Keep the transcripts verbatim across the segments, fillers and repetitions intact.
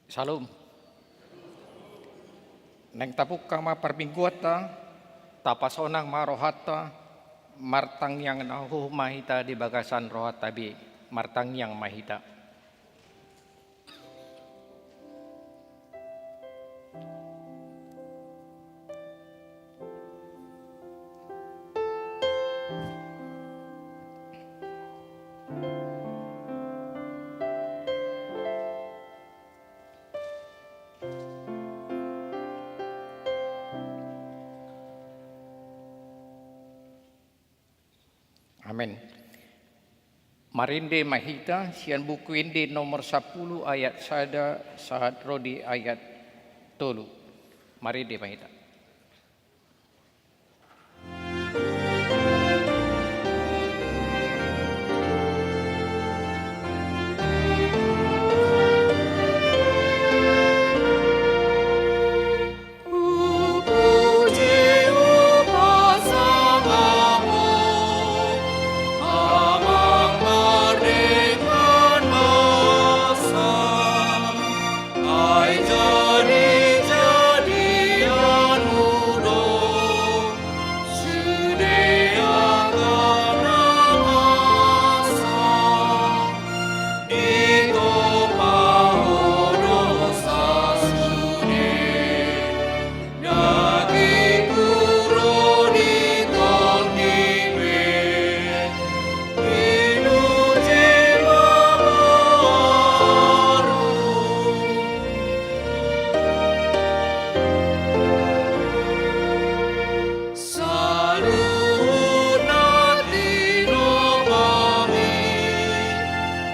Syalom. Naeng tapungka ma parmingguanta, tapasonang ma rohanta, martangiang na huhut ma hita di bagasan rohanta be, martangiang ma hita. Amen. Marende ma hita sian Buku Ende nomor sampulu ayat sada sahat ro di ayat tolu. Marende ma hita. Saluhutna tinopa-Mi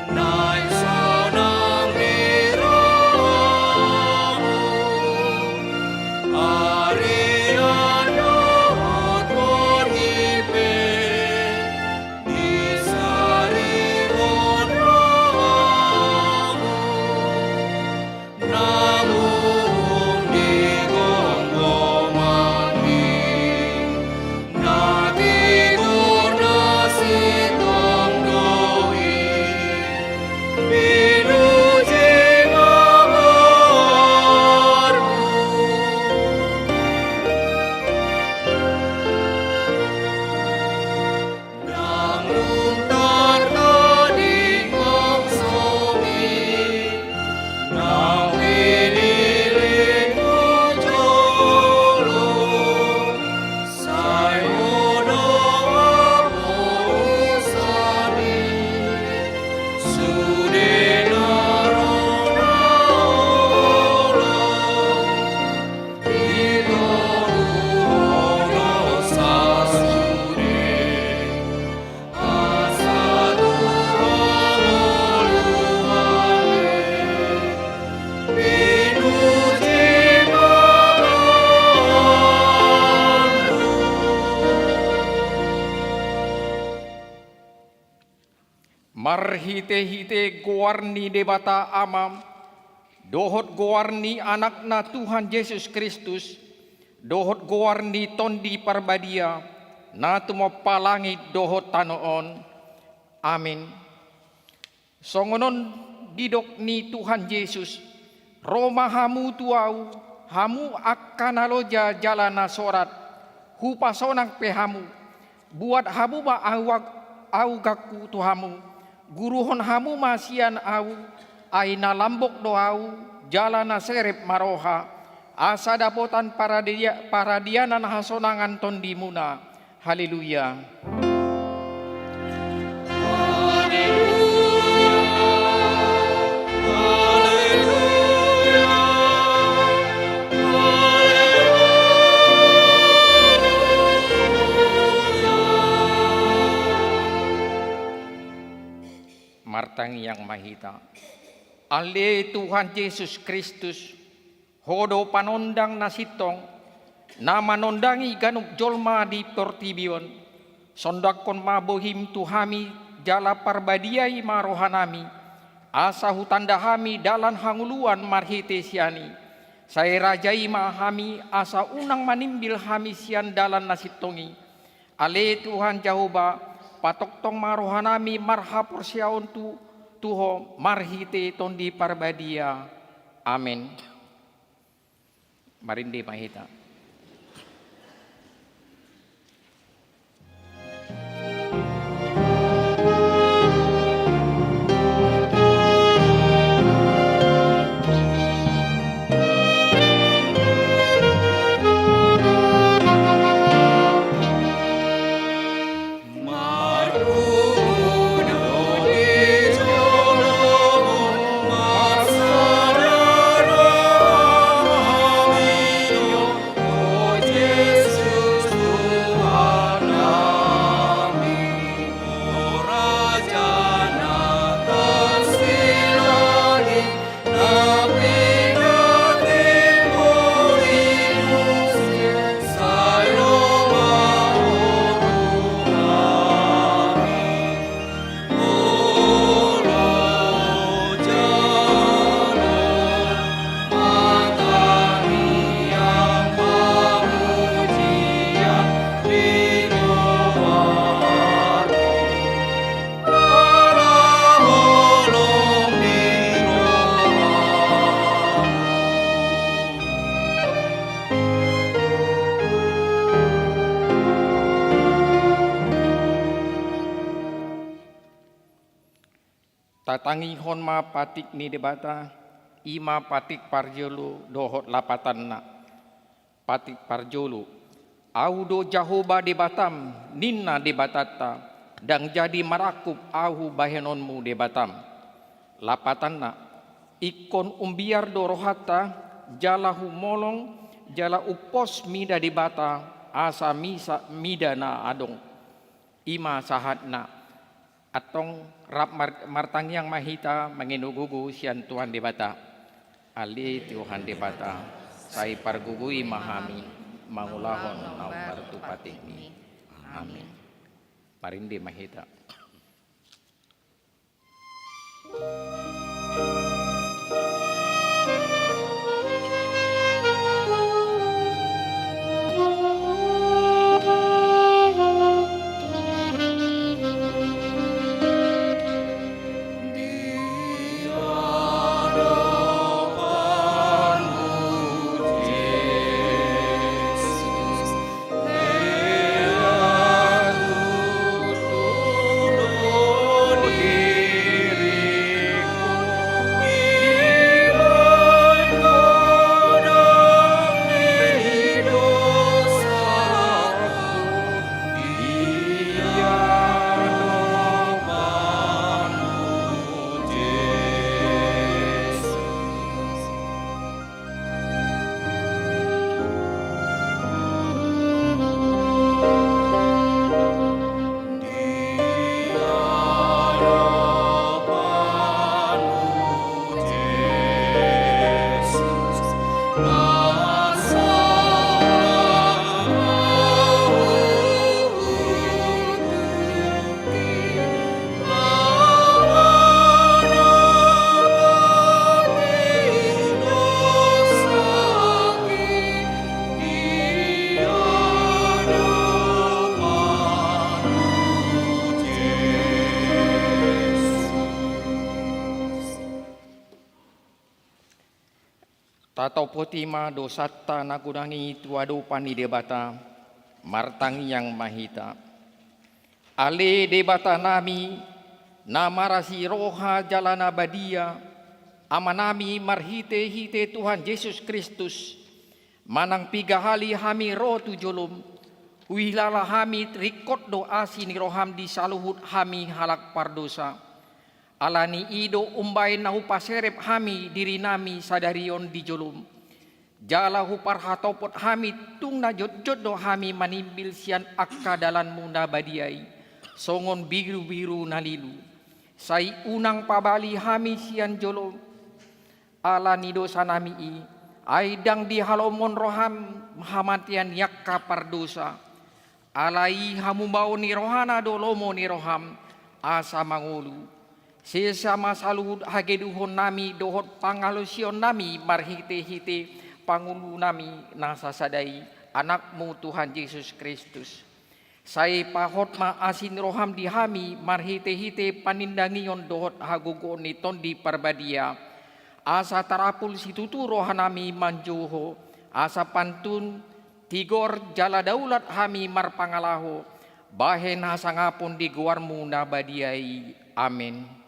naeng sonang di rohaMu. Arian dohot borngin pe disarihon rohaMu. Nang uhum di gomgoman-Mi, na tiur na sintong do i. Pinuji ma goar-Mu. Nang luntar tading bangso-Mi, nang pilihon-Mu jolo, sai Ho do haposan-Mi, sude na ro na olo. Marhitehite goar ni Debata Ama, dohot goar ni Anakna Tuhan Jesus Kristus, dohot goar ni Tondi Parbadia, na tumompa langit dohot tano on. Amin. Songon on didok ni Tuhan Jesus, ro ma hamu tu Ahu, hamu angka na loja jala na sorat, hupasonang pe hamu. Buat hamu ma ahu-, ahuanku tu hamu, guruhon hamu ma sian Ahu, ai na lambok do Ahu, jala na serep ma roha, asa dapotan paradia-, paradianan hasonangan tondimuna. Haleluya. Martangiang ma hita. Ale Tuhan Jesus Kristus, Ho do panondang na sintong, na manondangi ganup jolma di portibi on. Sondanghon ma bohim tu hami jala parbadiai ma rohanami, asa hutanda hami dalan hangoluan marhite sian i. Sai rajai ma hami asa unang manimbil hami sian dalan na sintong i. Ale Tuhan Jahowa, patongtong ma rohanami marhaporseaon tu, tu Ho marhite Tondi Parbadia. Amen. Marende ma hita. Tatangihon ma patik ni Debata, i ma patik parjolo dohot lapatanna. Patik parjolo. Ahu do Jahowa Debatam, ninna Debatanta, ndang jadi marangkup ahu bahenonmu Debatam. Lapatanna. Ingkon umbiar do rohanta, jala humolong, jala umpos mida Debata, asa misa mida na adong. I ma sahatna. Antong rap mar-, martangiang ma hita mangido gogo sian Tuhan Debata. Ale Tuhan Debata, sai pargogoi ma hami mangulahon na hombar tu patikmi. Amin. Marende ma hita. Tatopoti ma dosanta na godang i tu adopan ni Debata, martangiang ma hita. Ale Debatanami, na marasi roha jala na badia, Amanami marhitehite Tuhan Jesus Kristus, manang piga hali hami ro tu jolom, huhilala hami ringkot do asi ni roham di saluhut hami halak pardosa. Ala ni i do umbaen na hupaserep hami dirinami sadari on di jolom. Jala huparhatopot hami tung na jotjot do hami manimbil sian angka dalanmu na badia i, songon birubiru na lilu. Sai unang pabali hami sian jolom, ala ni dosanami i, ai ndang dihalomohon roham hamatean ni angka pardosa. Alai hamubaon ni rohana do lomo ni roham, asa mangolu. Sesa ma saluhut hagedukonnami dohot pangalosionnami marhitehite pangolunami na sasada i, Anakmu Tuhan Jesus Kristus. Sai pahot ma asi ni roham di hami marhitehite panindangion dohot hagogoon ni Tondi Parbadia. Asa tarapul situtu rohanami manjou Ho, asa pantun, tigor jala daulat hami marpangalaho, bahen hasangapon di goarMu na badia i. Amen.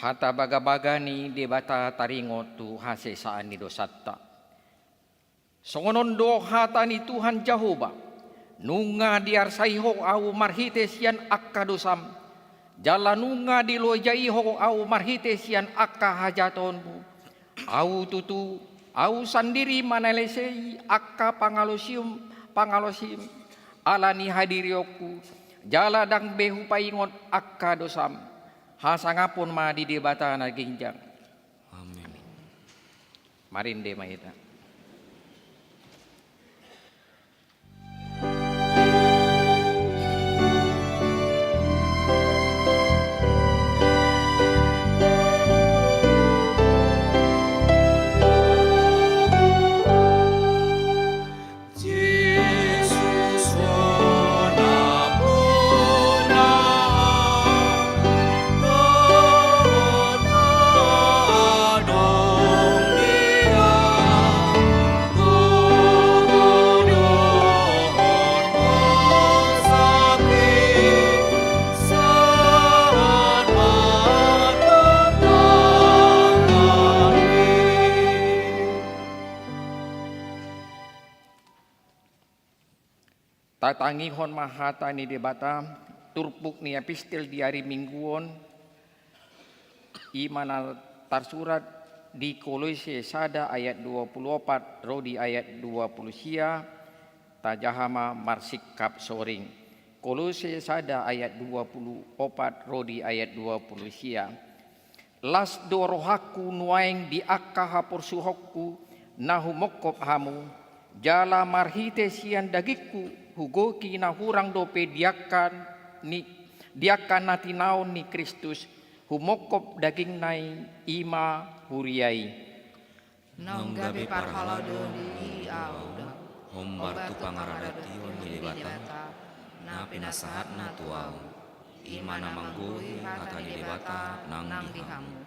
Hata bagabaga ni Debata taringot tu hasesaan ni dosanta. Songon on do hata ni Tuhan Jahowa: Nunga diarsai Ho ahu marhite sian angka dosam, jala nunga dilojai Ho ahu marhite sian angka hajahatonmu. Ahu tutu, Ahu sandiri manalesei angka pangalaosim, pangalaosim, ala ni hadirionku, jala ndang be hupaingot angka dosam. Hasangapon ma di Debata na ginjang. Amin. Marende ma hita. Tatangihon ma hata ni Debata, turpuk ni epistel di ari Minggu on, i ma na tarsurat di Kolose sada ayat dua pulu opat ro di ayat dua pulu sia, tajaha ma marsingkap soring. Kolose sada ayat dua pulu opat ro di ayat dua pulu sia. Las do rohangku nuaeng di angka haporsuhonku na humongkop hamu, jala marhite sian dagingku hugohi na hurang dope di angka ni, di angka na tinaon ni Kristus, humongkop dagingna i, i ma huria i. Naung gabe parhalado di ahu do, hombar tu pangaradation ni Debata, na pinasahatna tu ahu, i ma na manggohi hata ni Debata nang di hamu.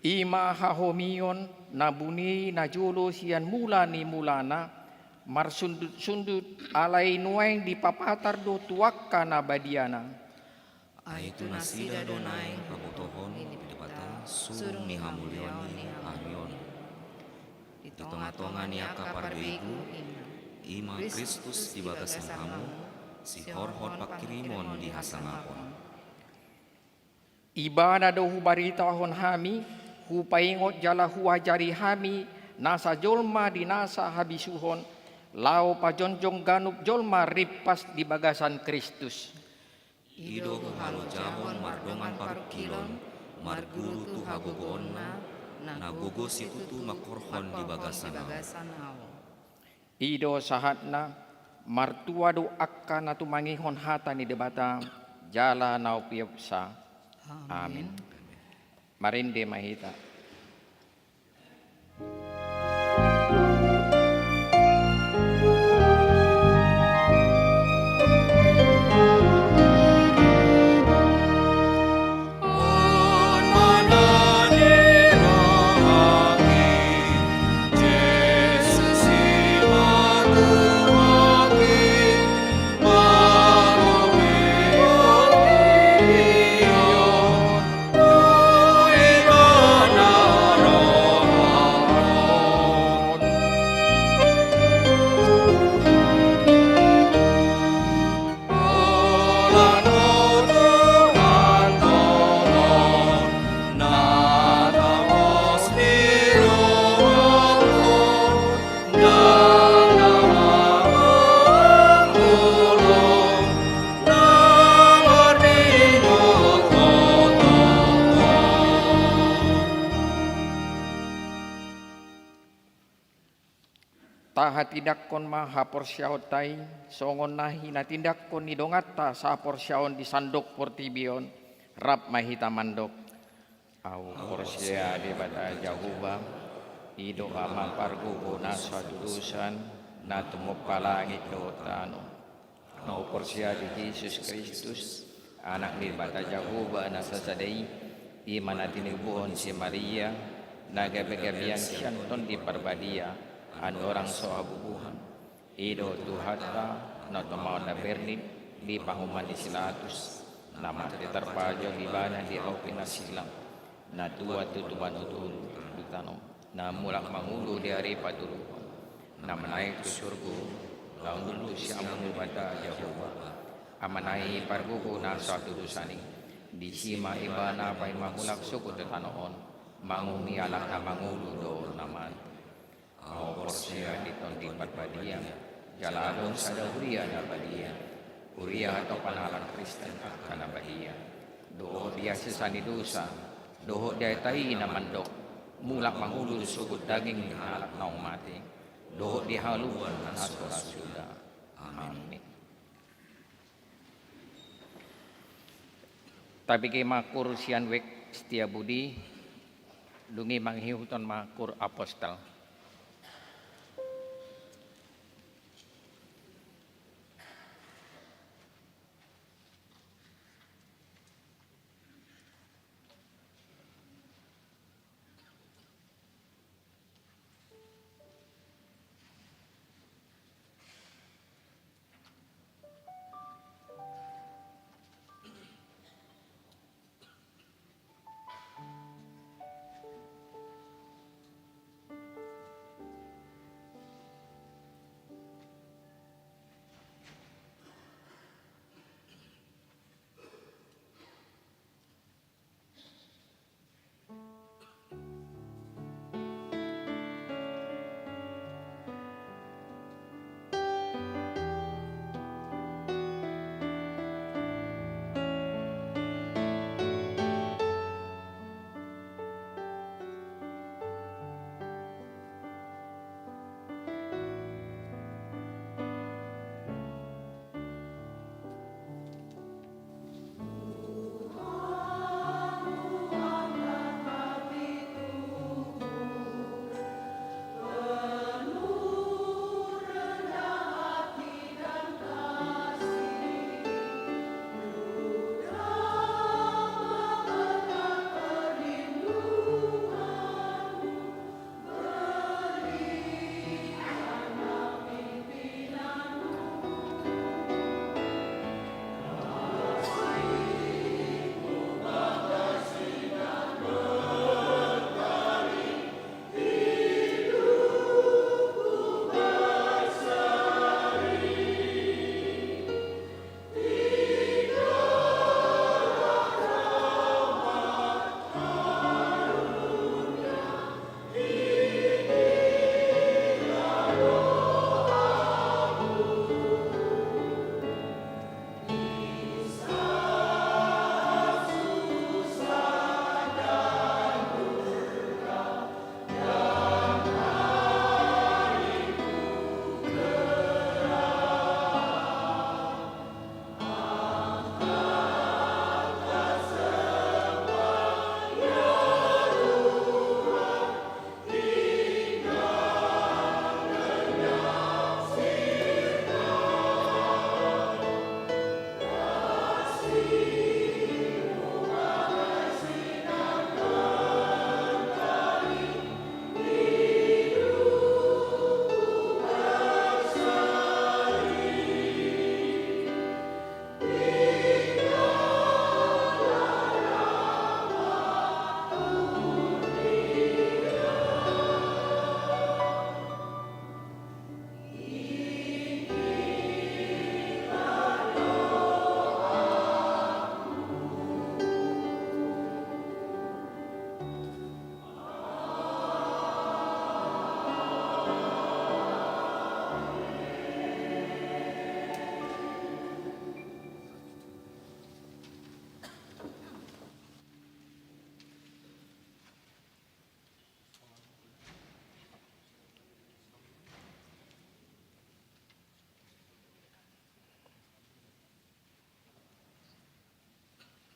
I ma hahomion na buni najolo sian mula ni mulana, marsundutsundut, alai nuaeng dipapatar do tu angka na badiana. Ai tu nasida do naeng pabotohon ni Debata surung ni hamuliaon ni hahomion. Di tongatonga ni angka parbegu, i ma Kristus di bagasan hamu, sihorhon pangkirimon di hasangapon. Ibana do hubaritahon hami, hupaingot jala huajari hami nasa jolma di nasa habisuhon, laho pajongjong ganup jolma rimpas di bagasan Kristus. I do huhalojahon mardongan parungkilon, marguru tu hagogoonna, na gogo situtu mangkorhon di bagasan ahu. I do sahatna, martua do angka na tumangihon hata ni Debata, jala na umpeopsa. Amin. Amin. Marende ma hita. Tahatindangkon ma haporseaonta i, songon na hinatindanghon ni donganta sahaporseaon di sandok portibi on, rap ma hita mandok: Ahu porsea Debata Jahowa, i do Ama pargogo na so hatudosan, na tumompa langit dohot tano. Ahu porsea di Jesus Kristus, Anak ni Debata Jahowa na sasada i, i ma na tinubuhon si Maria, na gabe gabean sian Tondi Parbadia, andorang so habubuhan. I do Tuhanta, na tumaon na bernit di panguhuman ni si Pilatus, na mate tarpajal ibana di ahu pinasilang, na tuat tutu manoto di tano, na mulak mangolu di ari patoluhon, na manaek tu surgo, laho hundul sian hamu Debata Jahowa, Amana i pargogo na so hatudosan i. Disi ma ibana paima mulak sogot tu tano on, manguhumi halak na mangolu dohot na mate. Ahu porsea di Tondi Parbadia, jala adong sada huria na badia, huria hatopan halak Kristen angka na badia, dohot di hasesaan ni dosa, dohot di hata i na mandok: Mulak mangolu sogot daging ni halak naung mate, dohot di haluaon na so ra suda. Amin. Tabege ma Kur sian Wijk Setiabudi, dung i mangihuthon ma Kur Apostel.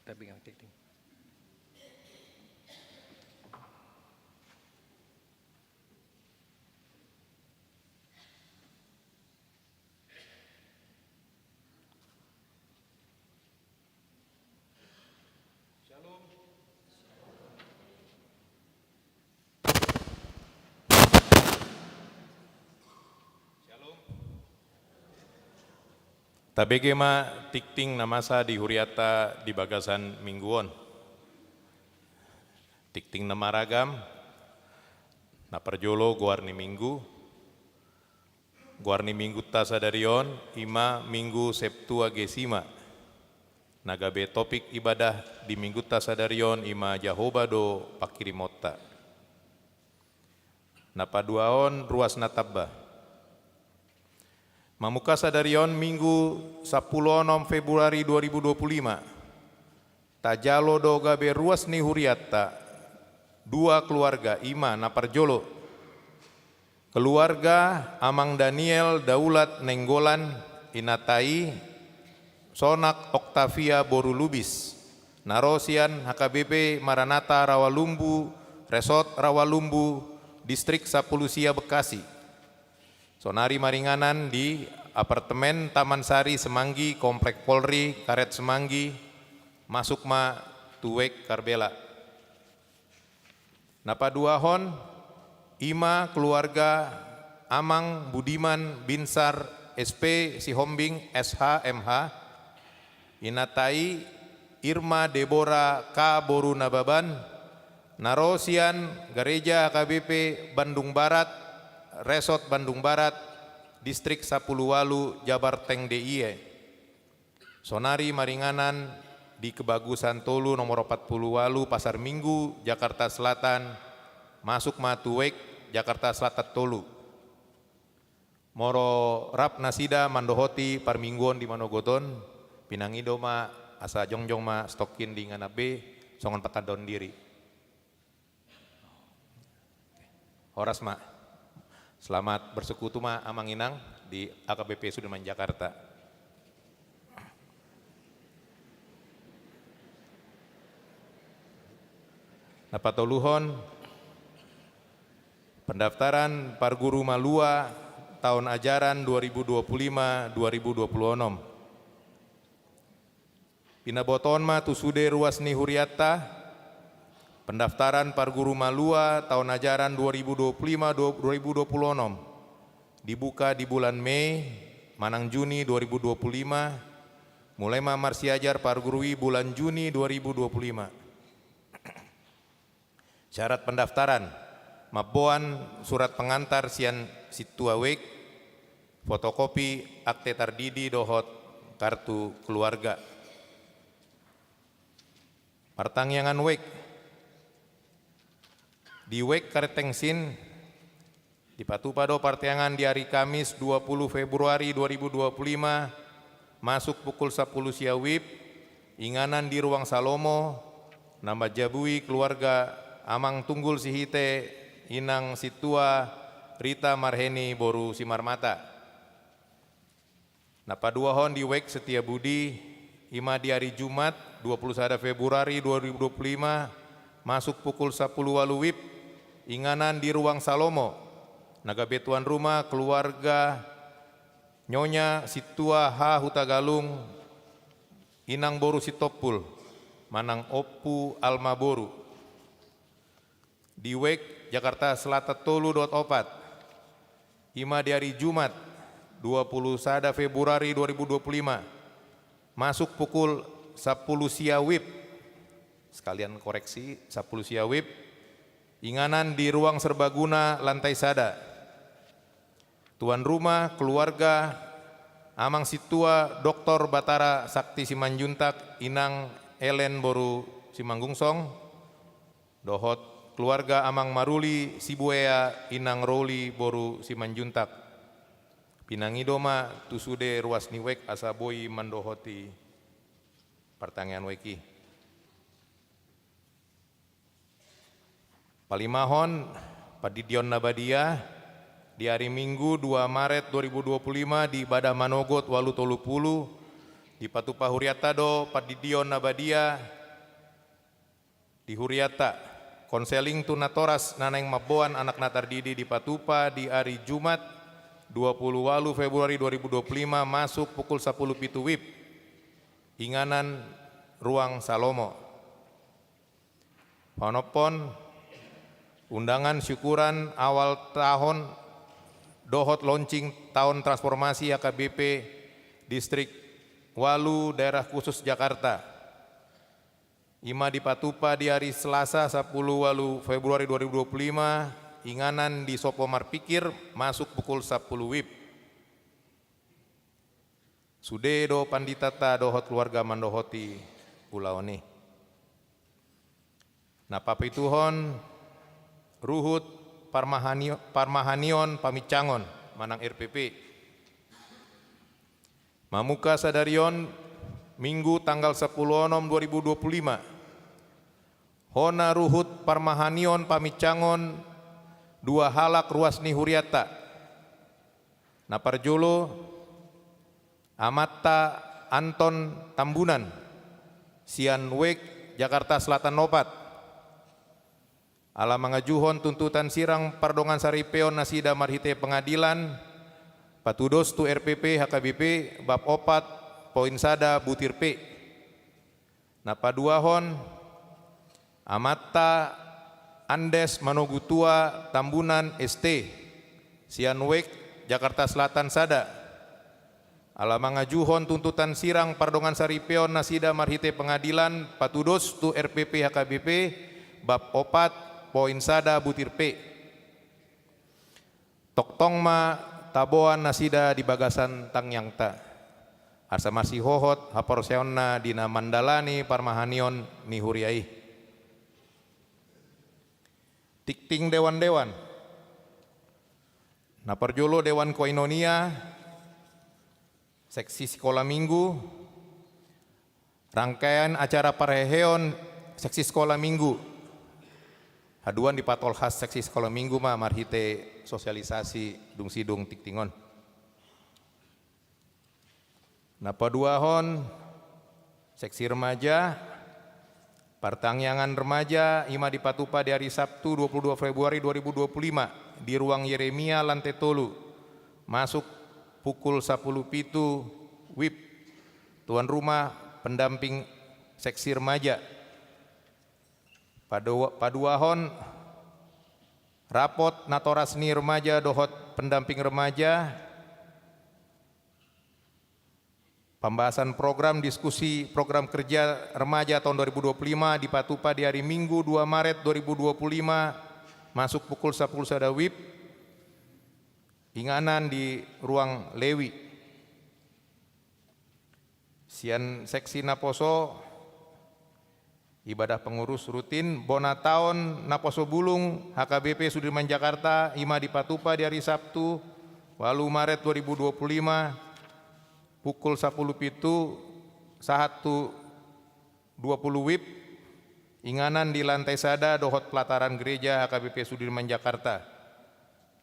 Tapi nggak penting. Shalom. Shalom. Tabege ma tingting na masa di hurianta di bagasan minggu on. Tingting na maragam, na parjolo goar ni minggu. Goar ni minggunta sadari on i ma Minggu Septuagesima. Na gabe topik ibadah di minggunta sadari on i ma Jahowa do pangkirimonta. Na paduahon ruas na tamba. Mamungka sadari on Minggu sampulu onom Februari dua ribu dua puluh lima, tajalo do gabe ruas ni hurianta dua keluarga, i ma na parjolo keluarga Amang Daniel Daulat Nainggolan, inanta i Sonak Oktavia boru Lubis, na ro sian H K B P Maranatha Rawalumbu, Resort Rawalumbu, Distrik Sampulu Sia Bekasi. Sonari maringanan di apartemen Taman Sari Semanggi, Komplek Polri, Karet Semanggi, masuk ma tu wijk Karbela. Na paduahon, i ma keluarga Amang Budiman Binsar S P Sihombing S H M H, inanta i Irma Debora K boru Nababan, na ro sian Gareja H K B P Bandung Barat, Resort Bandung Barat, Distrik Sampulu Ualu, Jabarteng D I E. Sonari maringanan di Kebagusan tolu nomor opat pulu ualu Pasar Minggu, Jakarta Selatan, masuk ma tu wijk Jakarta Selatan tolu. Molo rap nasida mandohoti parmingguon di manogot on, pinangido ma asa jongjong ma stokkin di inganan be songon pangkandahon diri. Horas ma. Selamat bersekutu ma Amang Inang di H K B P Sudirman Jakarta. Na patoluhon, pendaftaran parguru malua taon ajaran dua ribu dua puluh lima dua ribu dua puluh onom. Pinabotohon ma tu sude ruas ni hurianta, pendaftaran parguru malua taon ajaran dua ribu dua puluh lima dua ribu dua puluh onom dibuka di bulan Mei manang Juni dua ribu dua puluh lima, mulai ma marsiajar parguru i bulan Juni dua ribu dua puluh lima. Syarat pendaftaran: mamboan surat pengantar sian sintua wijk, fotokopi akte tardidi dohot kartu keluarga. Partangiangan wijk. Di wijk Karet Tengsin, dipatupa do partangiangan di ari Kamis dua puluh Februari dua ribu dua puluh lima, masuk pukul sampulu sia wib, inganan di Ruang Salomo, na manjabui keluarga Amang Tunggul Sihite, Inang Sintua Rita Marheni boru Simarmata. Na paduahon di wijk Setiabudi, i ma di ari Jumat dua puluh sada Februari dua ribu dua puluh lima, masuk pukul sampulu ualu wib, inganan di Ruang Salomo, na gabe tuan rumah keluarga Nyonya Sintua H Hutagalung, Inang boru Sitompul, manang Ompu Alma boru. Di wijk Jakarta Selatan tolu dohot opat, i ma di ari Jumat dua puluh sada Februari dua ribu dua puluh lima, masuk pukul sampulu sia wib. Sekalian koreksi, sampulu sia wib, inganan di Ruang Serbaguna lantai sada. Tuan rumah keluarga Amang Sintua Doktor Batara Sakti Simanjuntak, Inang Ellen boru Simanggungsong, dohot keluarga Amang Maruli Sibuea, Inang Roli boru Simanjuntak. Pinangido ma tu sude ruas ni wijk asa boi mandohoti partangiangan wijk i. Palimahon, pandidion na badia. Di ari Minggu dua Maret dua ribu dua puluh lima, di ibadah manogot ualu tolu pulu, dipatupa hurianta do pandidion na badia Di hurianta, konseling tu natoras na naeng mamboan anak na tardidi dipatupa di ari Jumat, dua puluh walu Februari dua ribu dua puluh lima, masuk pukul sapuluh pitu wib. Inganan ruang Salomo. Panompon, undangan syukuran awal tahun dohot launching tahun transformasi H K B P Distrik Walu Daerah Khusus Jakarta. Ima dipatupa di ari Selasa, sapuluh walu Februari dua ribu dua puluh lima, inganan di Sopo Marpikir, masuk pukul sapuluh wib. Sude do panditanta dohot keluarga mandohoti ulaon i. Na papituhon, ruhut parmahanio-, parmahanion pamincangon manang R P P. Mamungka sadari on, Minggu tanggal sapuluh onom dua ribu dua puluh lima, hona ruhut parmahanion pamincangon dua halak ruas ni hurianta. Na parjolo, Amanta Anton Tambunan, sian Wek, Jakarta Selatan opat. Ala mangajuhon tuntutan sirang pardongansaripeon nasida marhite pengadilan, patudos tu R P P H K B P bab opat poin sada butir P. Na paduahon, Amanta Andes Manogutua Tambunan S T, sian Wek, Jakarta Selatan sada. Ala mangajuhon tuntutan sirang pardongansaripeon nasida marhite pengadilan, patudos tu R P P H K B P bab opat poin sada butir P. Tongtong ma taboan nasida di bagasan tangiangta, asa marsihohot haporseaonna di na mandalani parmahanion ni huria i. Tingting dewan-dewan. Na parjolo Dewan Koinonia, seksi sikola minggu, rangkaian acara parheheon seksi sikola minggu. Haduan dipatolhas seksi sikola minggu ma marhite sosialisasi dung sidung tingting on. Na paduahon, seksi remaja, partangiangan remaja, ima dipatupa di ari Sabtu, dua puluh dua Februari dua ribu dua puluh lima, di ruang Yeremia, lante tolu, masuk pukul sapuluh pitu wib. Tuan rumah, pendamping seksi remaja. Padua-, paduahon, rapot natoras ni remaja dohot pendamping remaja. Pembahasan program diskusi program kerja remaja tahun dua ribu dua puluh lima dipatupa di ari Minggu, dua Maret dua ribu dua puluh lima, masuk pukul sapuluh sada wib, inganan di ruang Lewi. Sian seksi naposo, ibadah pengurus rutin, bona taon naposo bulung H K B P Sudirman Jakarta, ima dipatupa di ari Sabtu, walu Maret dua ribu dua puluh lima, pukul sapuluh pitu sahat tu dua puluh wib, inganan di lantai sada dohot pelataran gereja H K B P Sudirman Jakarta.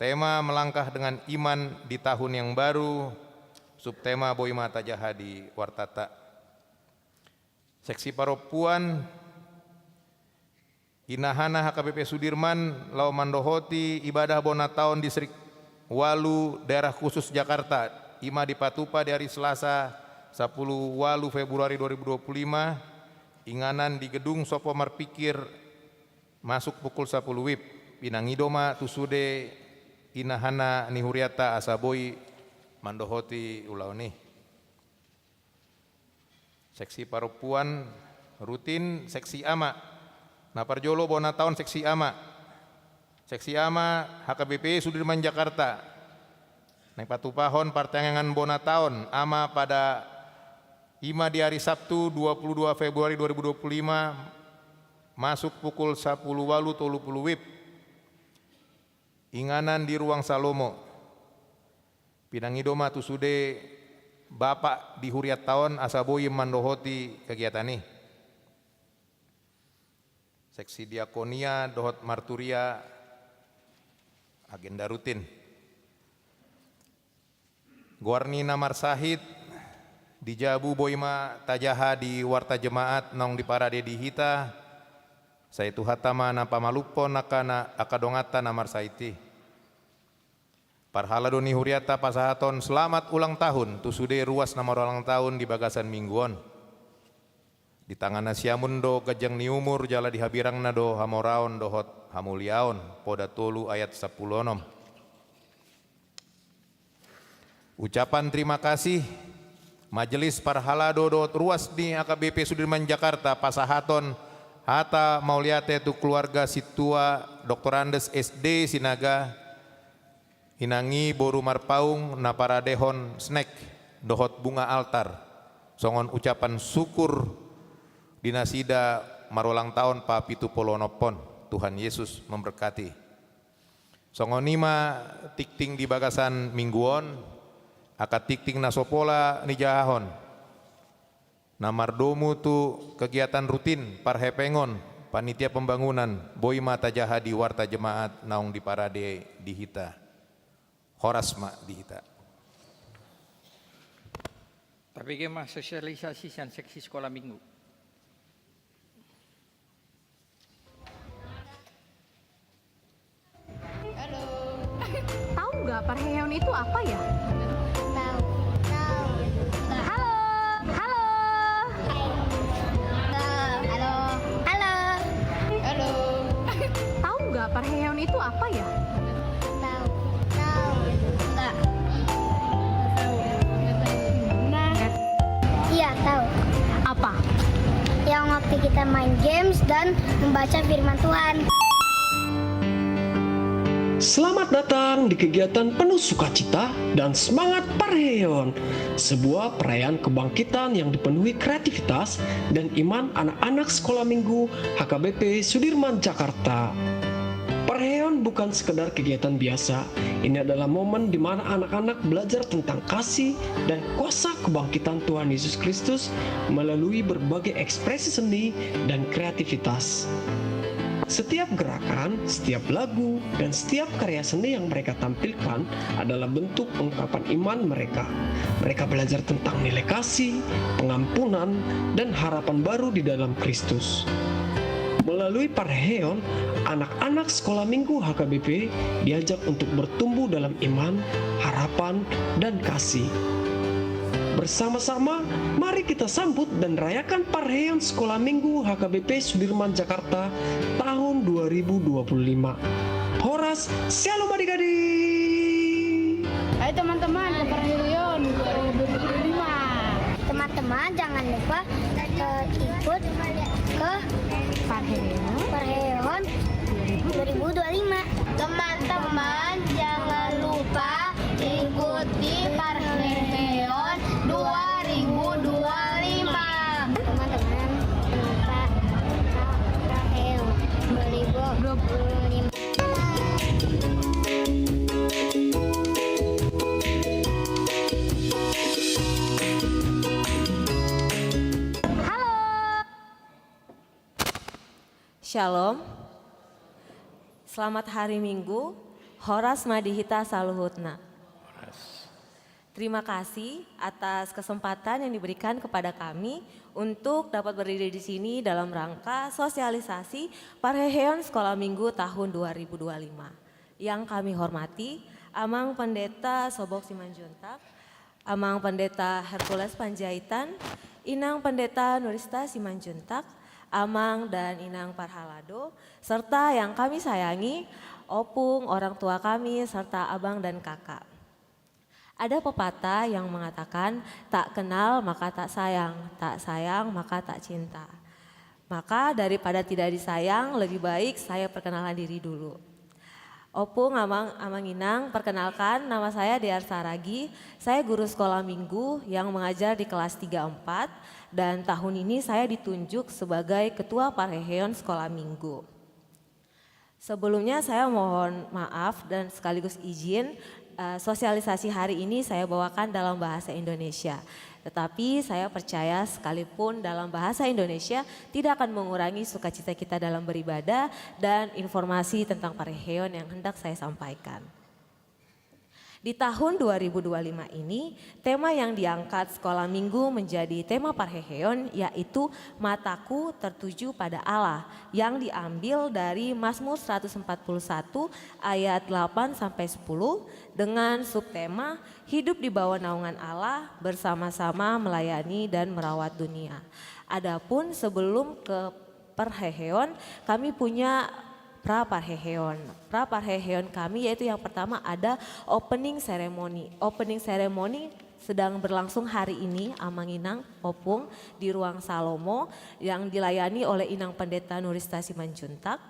Tema melangkah dengan iman di tahun yang baru, subtema boi ma tajaha di wartata. Seksi parompuan, inahana H K B P Sudirman laho mandohoti ibadah bona taon Distrik Walu Daerah Khusus Jakarta, ima dipatupa di ari Selasa, sapuluh walu Februari dua ribu dua puluh lima, inganan di Gedung Sopo Marpikir, masuk pukul sapuluh wib. Pinangido ma tu sude inahana ni hurianta asa boi mandohoti ulaon i. Seksi parompuan rutin, seksi ama. Na parjolo bona taon seksi ama. Seksi ama H K B P Sudirman Jakarta. Naeng patupahon partangiangan bona taon ama pada ima di ari Sabtu, dua puluh dua Februari dua ribu dua puluh lima, masuk pukul sapuluh walu tolu puluh wib. Inganan di ruang Salomo. Pinangido ma tu sude bapak di hurianta on asa boi mandohoti kegiatan i. Seksi diakonia dohot marturia, agenda rutin. Goar ni na marsahit di jabu boi ma tajaha di warta jemaat naung diparade di hita, Sai Tuhanta ma na pamalumhon angka na, angka donganta na marsahit i. Parhalado ni hurianta pasahathon selamat ulang tahun tu sude ruas na marulang tahun di bagasan minggu on. Di tangan na siamun do ganjang ni umur, jala di habirangna do hamoraon dohot hamuliaon, Poda tolu ayat sampulu onom. Ucapan terima kasih, Majelis Parhalado dohot ruas ni H K B P Sudirman Jakarta pasahathon hata mauliate tu keluarga sintua Doktorandes S D Sinaga, inang i boru Marpaung na paradehon snack dohot bunga altar, songon ucapan syukur di nasida marulang tahun papitu pulu onom on. Tuhan Yesus memberkati. Songon i ma tingting di bagasan minggu on, angka tingting na so pola nijahahon. Na mardomu tu kegiatan rutin parhepengon panitia pembangunan, boi ma tajaha di warta jemaat naung diparade di hita. Horas ma di hita. Tapi ke ma sosialisasi sian seksi sekolah minggu. Halo. Tahu nggak parheheon itu apa ya? Tahu. Tahu. Halo. Halo. Halo. Halo. Halo. Halo. Tahu nggak parheheon itu apa ya? Tahu. Tahu. Nggak. Tahu. Nah. Iya, tahu. Apa? Yang waktu kita main games dan membaca firman Tuhan. Selamat datang di kegiatan penuh sukacita dan semangat parheheon, sebuah perayaan kebangkitan yang dipenuhi kreativitas dan iman anak-anak Sekolah Minggu H K B P Sudirman, Jakarta. Parheheon bukan sekedar kegiatan biasa. Ini adalah momen di mana anak-anak belajar tentang kasih dan kuasa kebangkitan Tuhan Yesus Kristus melalui berbagai ekspresi seni dan kreativitas. Setiap gerakan, setiap lagu, dan setiap karya seni yang mereka tampilkan adalah bentuk pengungkapan iman mereka. Mereka belajar tentang nilai kasih, pengampunan, dan harapan baru di dalam Kristus. Melalui parheheon, anak-anak Sekolah Minggu H K B P diajak untuk bertumbuh dalam iman, harapan, dan kasih. Bersama-sama, mari kita sambut dan rayakan parheheon Sekolah Minggu H K B P Sudirman, Jakarta tahun dua ribu dua puluh lima. Horas, Syalom adik-adik. Hai teman-teman, ke parheheon dua ribu dua puluh lima. Teman-teman, jangan lupa, eh, ikut ke parheheon, parheheon dua ribu dua puluh lima. Teman-teman, jangan lupa ikuti parheheon dua ribu dua puluh lima. Teman-teman, jangan lupa parheheon dua ribu dua puluh lima. Halo. Syalom. Selamat hari Minggu. Horas ma di hita saluhutna. Horas. Terima kasih atas kesempatan yang diberikan kepada kami untuk dapat berdiri di sini dalam rangka sosialisasi parheheon Sekolah Minggu tahun dua ribu dua puluh lima. Yang kami hormati Amang Pendeta Sobok Simanjuntak, Amang Pendeta Hercules Panjaitan, Inang Pendeta Nurista Simanjuntak, Amang dan Inang Parhalado, serta yang kami sayangi, opung, orang tua kami, serta abang dan kakak. Ada pepatah yang mengatakan, "Tak kenal maka tak sayang, tak sayang maka tak cinta." Maka daripada tidak disayang, lebih baik saya perkenalkan diri dulu. Opung, Amang, Amang Inang, perkenalkan, nama saya Dear Saragi. Saya guru sekolah minggu yang mengajar di kelas tiga empat, dan tahun ini saya ditunjuk sebagai ketua parheheon sekolah minggu. Sebelumnya saya mohon maaf dan sekaligus izin, eh, sosialisasi hari ini saya bawakan dalam bahasa Indonesia. Tetapi saya percaya sekalipun dalam bahasa Indonesia tidak akan mengurangi sukacita kita dalam beribadah dan informasi tentang parheheon yang hendak saya sampaikan. Di tahun dua ribu dua lima ini, tema yang diangkat Sekolah Minggu menjadi tema parheheon, yaitu Mataku Tertuju pada Allah, yang diambil dari Mazmur seratus empat puluh satu ayat delapan sampai sepuluh, dengan subtema Hidup di Bawah Naungan Allah, Bersama-sama Melayani dan Merawat Dunia. Adapun sebelum ke parheheon, kami punya pra parheheon. Pra parheheon kami yaitu yang pertama ada opening ceremony. Opening ceremony sedang berlangsung hari ini, Amang Inang, Opung, di ruang Salomo yang dilayani oleh Inang Pendeta Nurista Simanjuntak.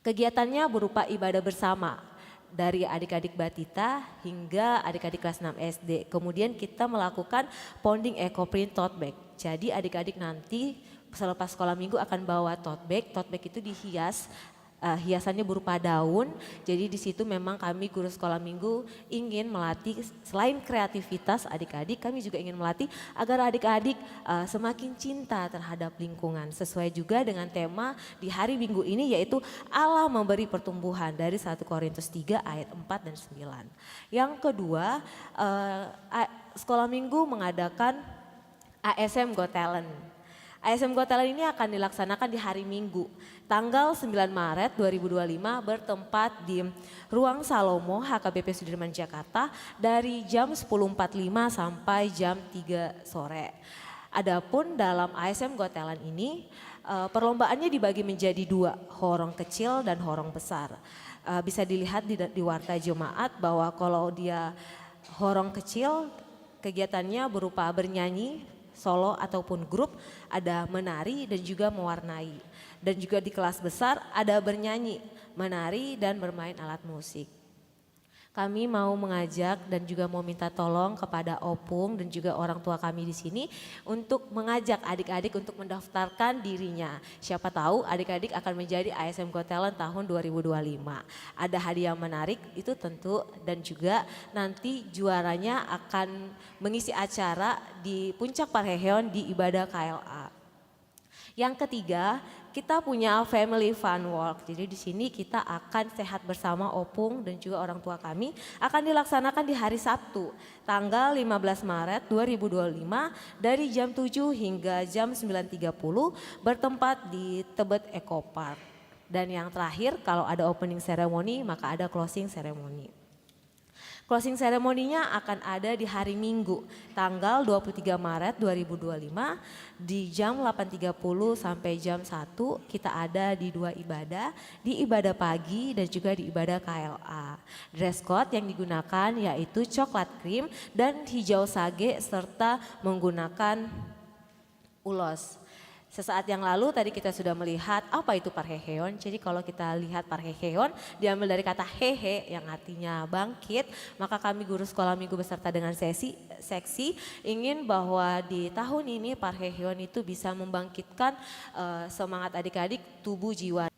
Kegiatannya berupa ibadah bersama dari adik-adik batita hingga adik-adik kelas enam S D. Kemudian kita melakukan folding eco print tote bag. Jadi adik-adik nanti selepas sekolah minggu akan bawa tote bag. Tote bag itu dihias, eh, hiasannya berupa daun. Jadi di situ memang kami guru sekolah minggu ingin melatih, selain kreativitas adik-adik, kami juga ingin melatih agar adik-adik, eh, semakin cinta terhadap lingkungan. Sesuai juga dengan tema di hari Minggu ini, yaitu Allah memberi pertumbuhan dari satu Korintus tiga ayat empat dan sembilan. Yang kedua, eh, a-, sekolah minggu mengadakan A S M Got Talent. A S M Got Talent ini akan dilaksanakan di hari Minggu, tanggal sembilan Maret dua ribu dua lima, bertempat di Ruang Salomo H K B P Sudirman, Jakarta, dari jam sepuluh empat lima sampai jam tiga sore. Adapun dalam A S M Got Talent ini, eh, perlombaannya dibagi menjadi dua, horong kecil dan horong besar. Eh, bisa dilihat di, di warta jemaat bahwa kalau dia horong kecil, kegiatannya berupa bernyanyi solo ataupun grup, ada menari dan juga mewarnai. Dan juga di kelas besar ada bernyanyi, menari, dan bermain alat musik. Kami mau mengajak dan juga mau minta tolong kepada Opung dan juga orang tua kami di sini untuk mengajak adik-adik untuk mendaftarkan dirinya. Siapa tahu adik-adik akan menjadi A S M Got Talent tahun dua ribu dua lima. Ada hadiah menarik itu tentu, dan juga nanti juaranya akan mengisi acara di puncak parheheon di ibadah K L A. Yang ketiga, kita punya family fun walk. Jadi di sini kita akan sehat bersama, Opung dan juga orang tua kami, akan dilaksanakan di hari Sabtu, tanggal lima belas Maret dua ribu dua lima, dari jam tujuh hingga jam sembilan tiga puluh, bertempat di Tebet Eco Park. Dan yang terakhir, kalau ada opening ceremony, maka ada closing ceremony. Closing ceremony-nya akan ada di hari Minggu, tanggal dua puluh tiga Maret dua ribu dua lima, di jam delapan tiga puluh sampai jam satu, kita ada di dua ibadah, di ibadah pagi dan juga di ibadah K L A. Dress code yang digunakan yaitu coklat krim dan hijau sage serta menggunakan ulos. Sesaat yang lalu tadi kita sudah melihat apa itu parheheon. Jadi kalau kita lihat parheheon diambil dari kata hehe yang artinya bangkit, maka kami guru sekolah minggu beserta dengan sesi, seksi ingin bahwa di tahun ini parheheon itu bisa membangkitkan, eh, semangat adik-adik, tubuh, jiwa.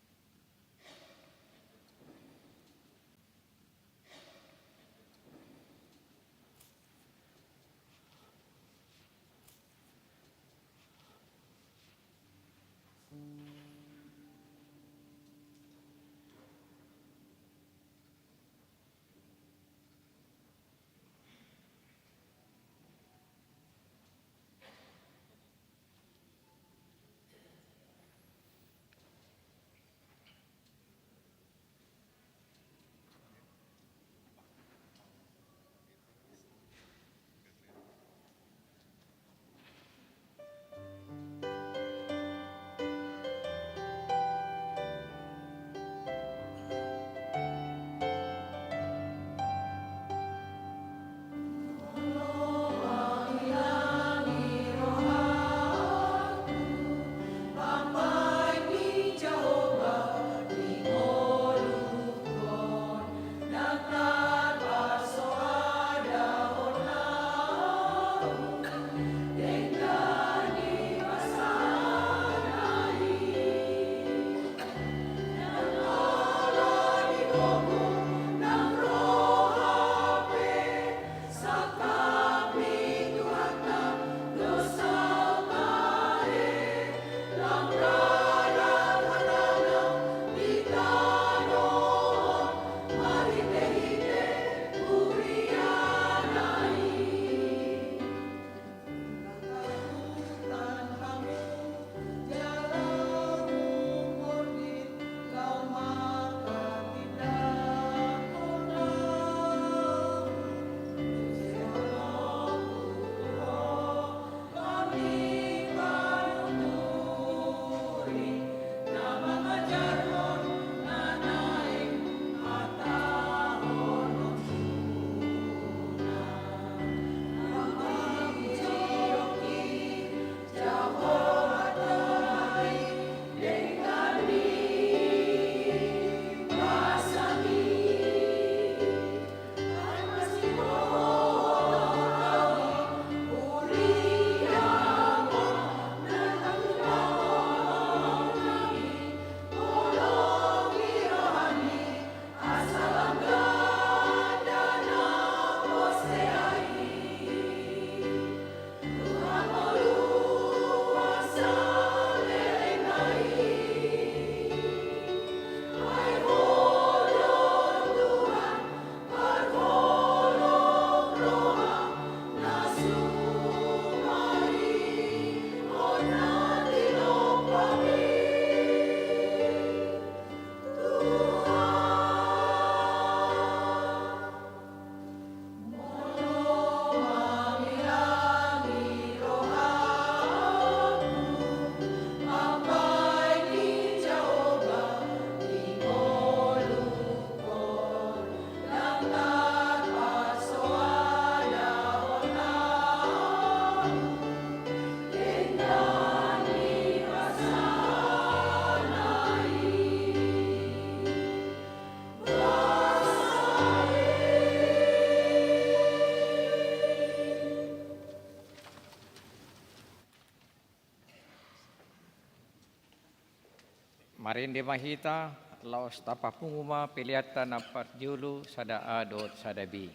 Rende ma hita, laos tapapungu ma peleanta na parjolo sada A dohot sada B.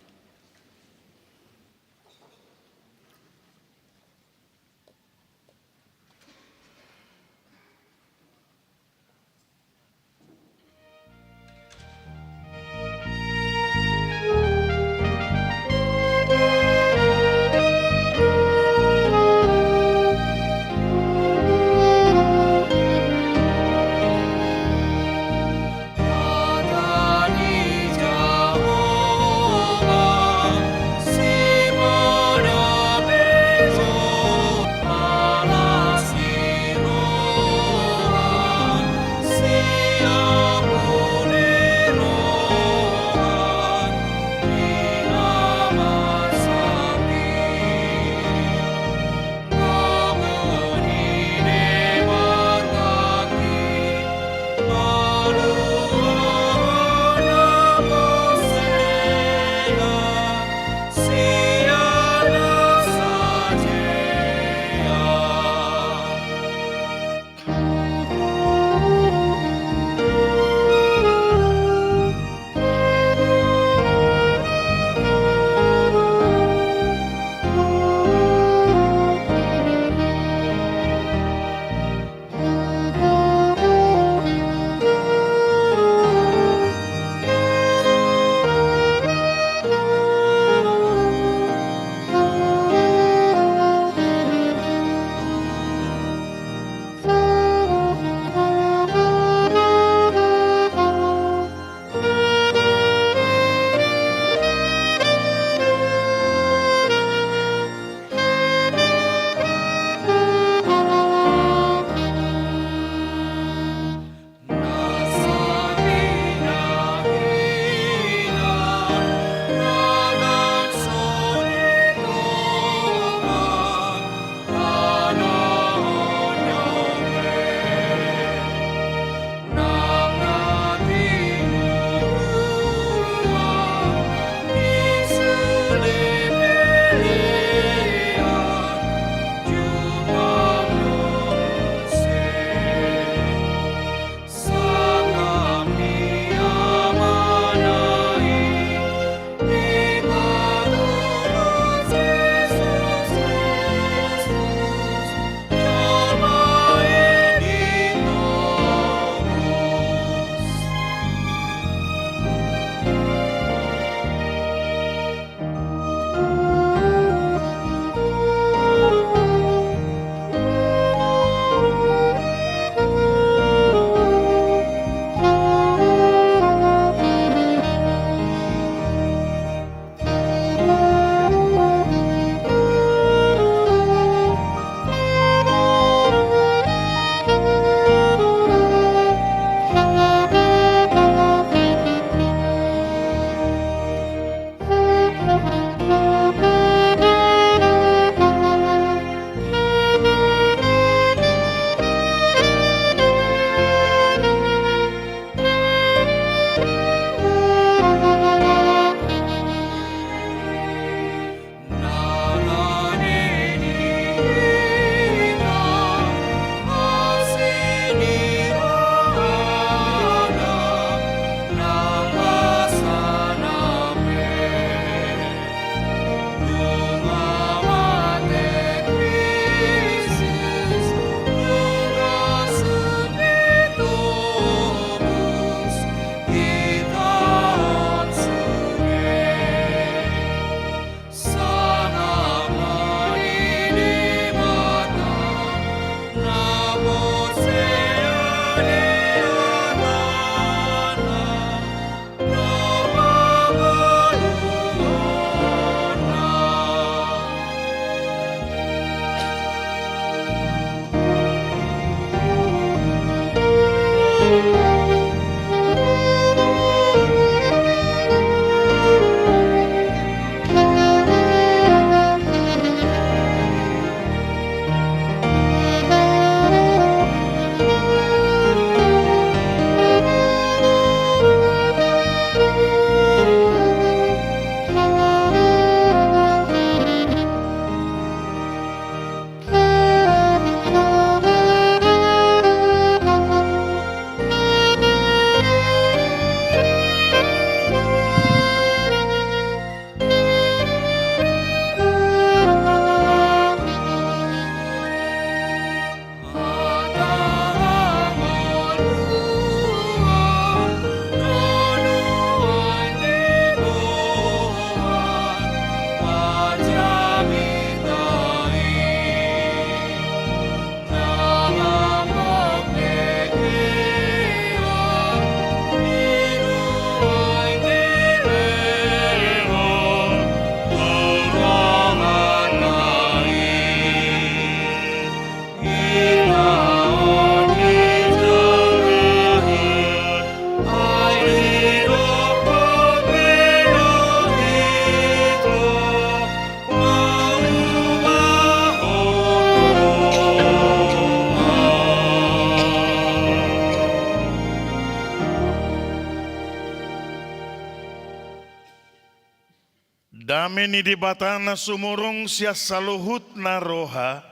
Dame ni Debata na sumurung sian saluhutna roha,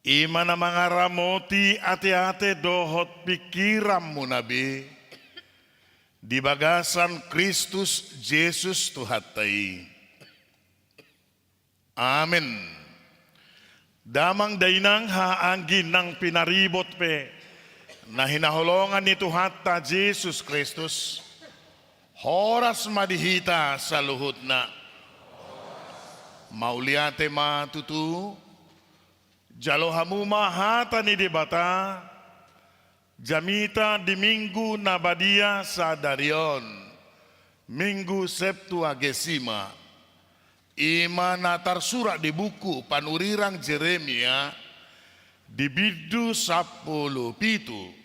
i ma na mangaramoti ateate dohot pingkiranmuna be, di bagasan Kristus Jesus Tuhanta i. Amen. Damang dainang, haha anggi nang pinaribot pe na hinaholongan ni Tuhanta Jesus Kristus, horas ma di hita saluhutna. Mauliate ma tutu. Jalo hamu ma hata ni Debata, jamita di Minggu na badia sadari on, Minggu Septuagesima, i ma na tarsurat di buku panurirang Jeremia, di bindu sampulu pitu.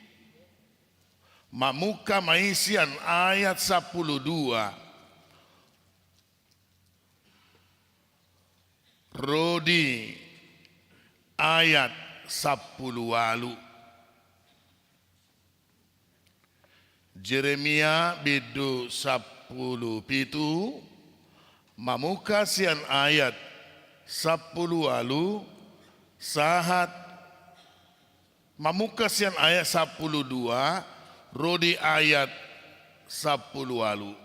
Mamungka ma i sian ayat sampulu dua ro di ayat sampulu ualu. Jeremia bindu sampulu pitu, mamungka sian ayat sampulu ualu sahat, mamungka sian ayat sampulu dua ro di ayat sampulu ualu.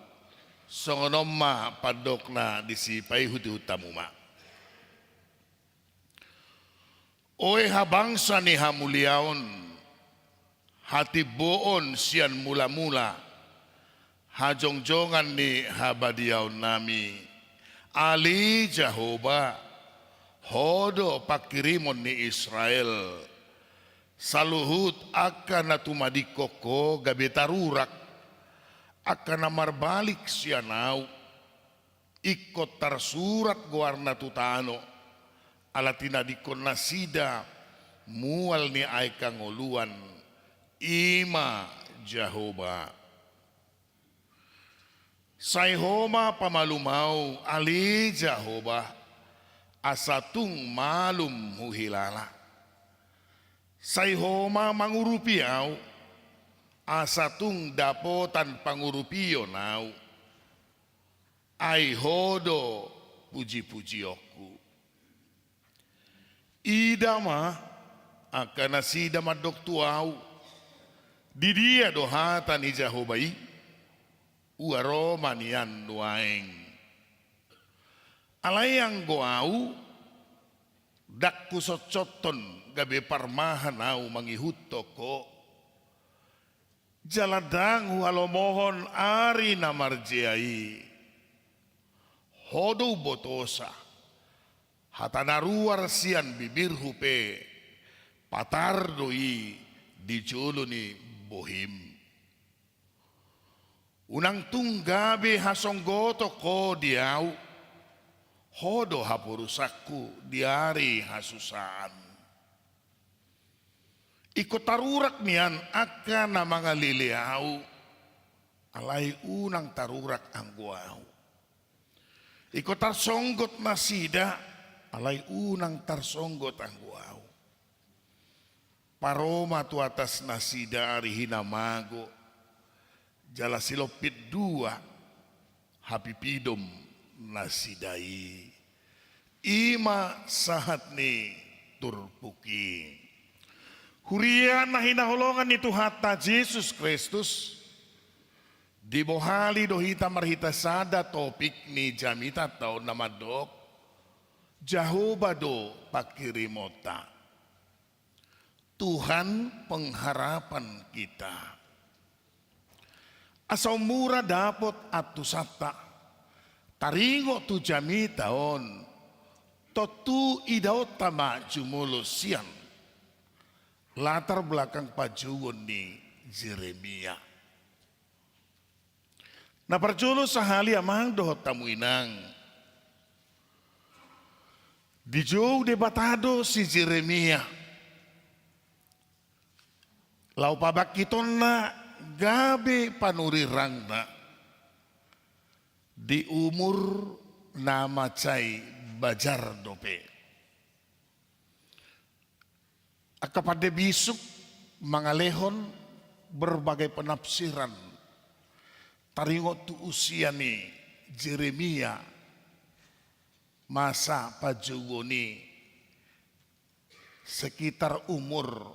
Songon on ma pandokna, disi paihutihut hamu ma. Oe habangsa ni hamuliaon, hatimboon sian mulamula, hajongjongan ni habadiaonnami, ale Jahowa, Ho do pangkirimon ni Israel. Saluhut angka na tumadingkon Ho gabe tarurak, angka na marbalik sian Ahu. Ingkon tarsurat goarna tu tano, ala tinadingkon nasida mual ni aek hangoluan, i ma Jahowa. Sai Ho ma pamalum ahu, ale Jahowa, asa tung malum huhilala. Sai Ho ma mangurupi ahu, asa tung dapotan pangurupion ahu. Ai Ho do pujipujionku. Ida ma, angka nasida mandok tu ahu, didia do hata ni Jahowa i? Ua ro ma nian nuaeng. Alai anggo ahu, ndang husotsothon gabe parmahan ahu mangihuthon Ho. Jala ndang huhalomohon ari na marjea i. Ho do umbotosa, hata na ruar sian bibirhu pe, patar do i di jolo ni bohim. Unang tung gabe hasonggoton Ho di ahu, Ho do haporusanku di ari hasusaan. Ingkon tarurak nian angka na mangalele ahu, alai unang tarurak anggo ahu. Ingkon tarsonggot nasida, alai unang tarsonggot anggo ahu. Paro ma tu atas nasida ari hinamago, jala silompit dua hapipidom nasida i. I ma sahat ni turpuk i. Huria na hinaholongan ni Tuhanta Jesus Kristus, dibohali do hita marhite sada topik ni jamitanta on na mandok, Jahowa do pangkirimonta. Tuhan pengharapan kita. Asa ummura dapot antusanta taringot tu jamita on, tontu idaonta ma jumolo sian latar belakang pajouon ni Jeremia. Na parjolo sahali amang dohot hamu inang, dijou Debata do si Jeremia laho pabangkitonna gabe panurirangna di umur na mansai bajar dope. Angka pande bisuk mangalehon berbagai penafsiran taringot tu usia ni Jeremia masa panjouon i sekitar umur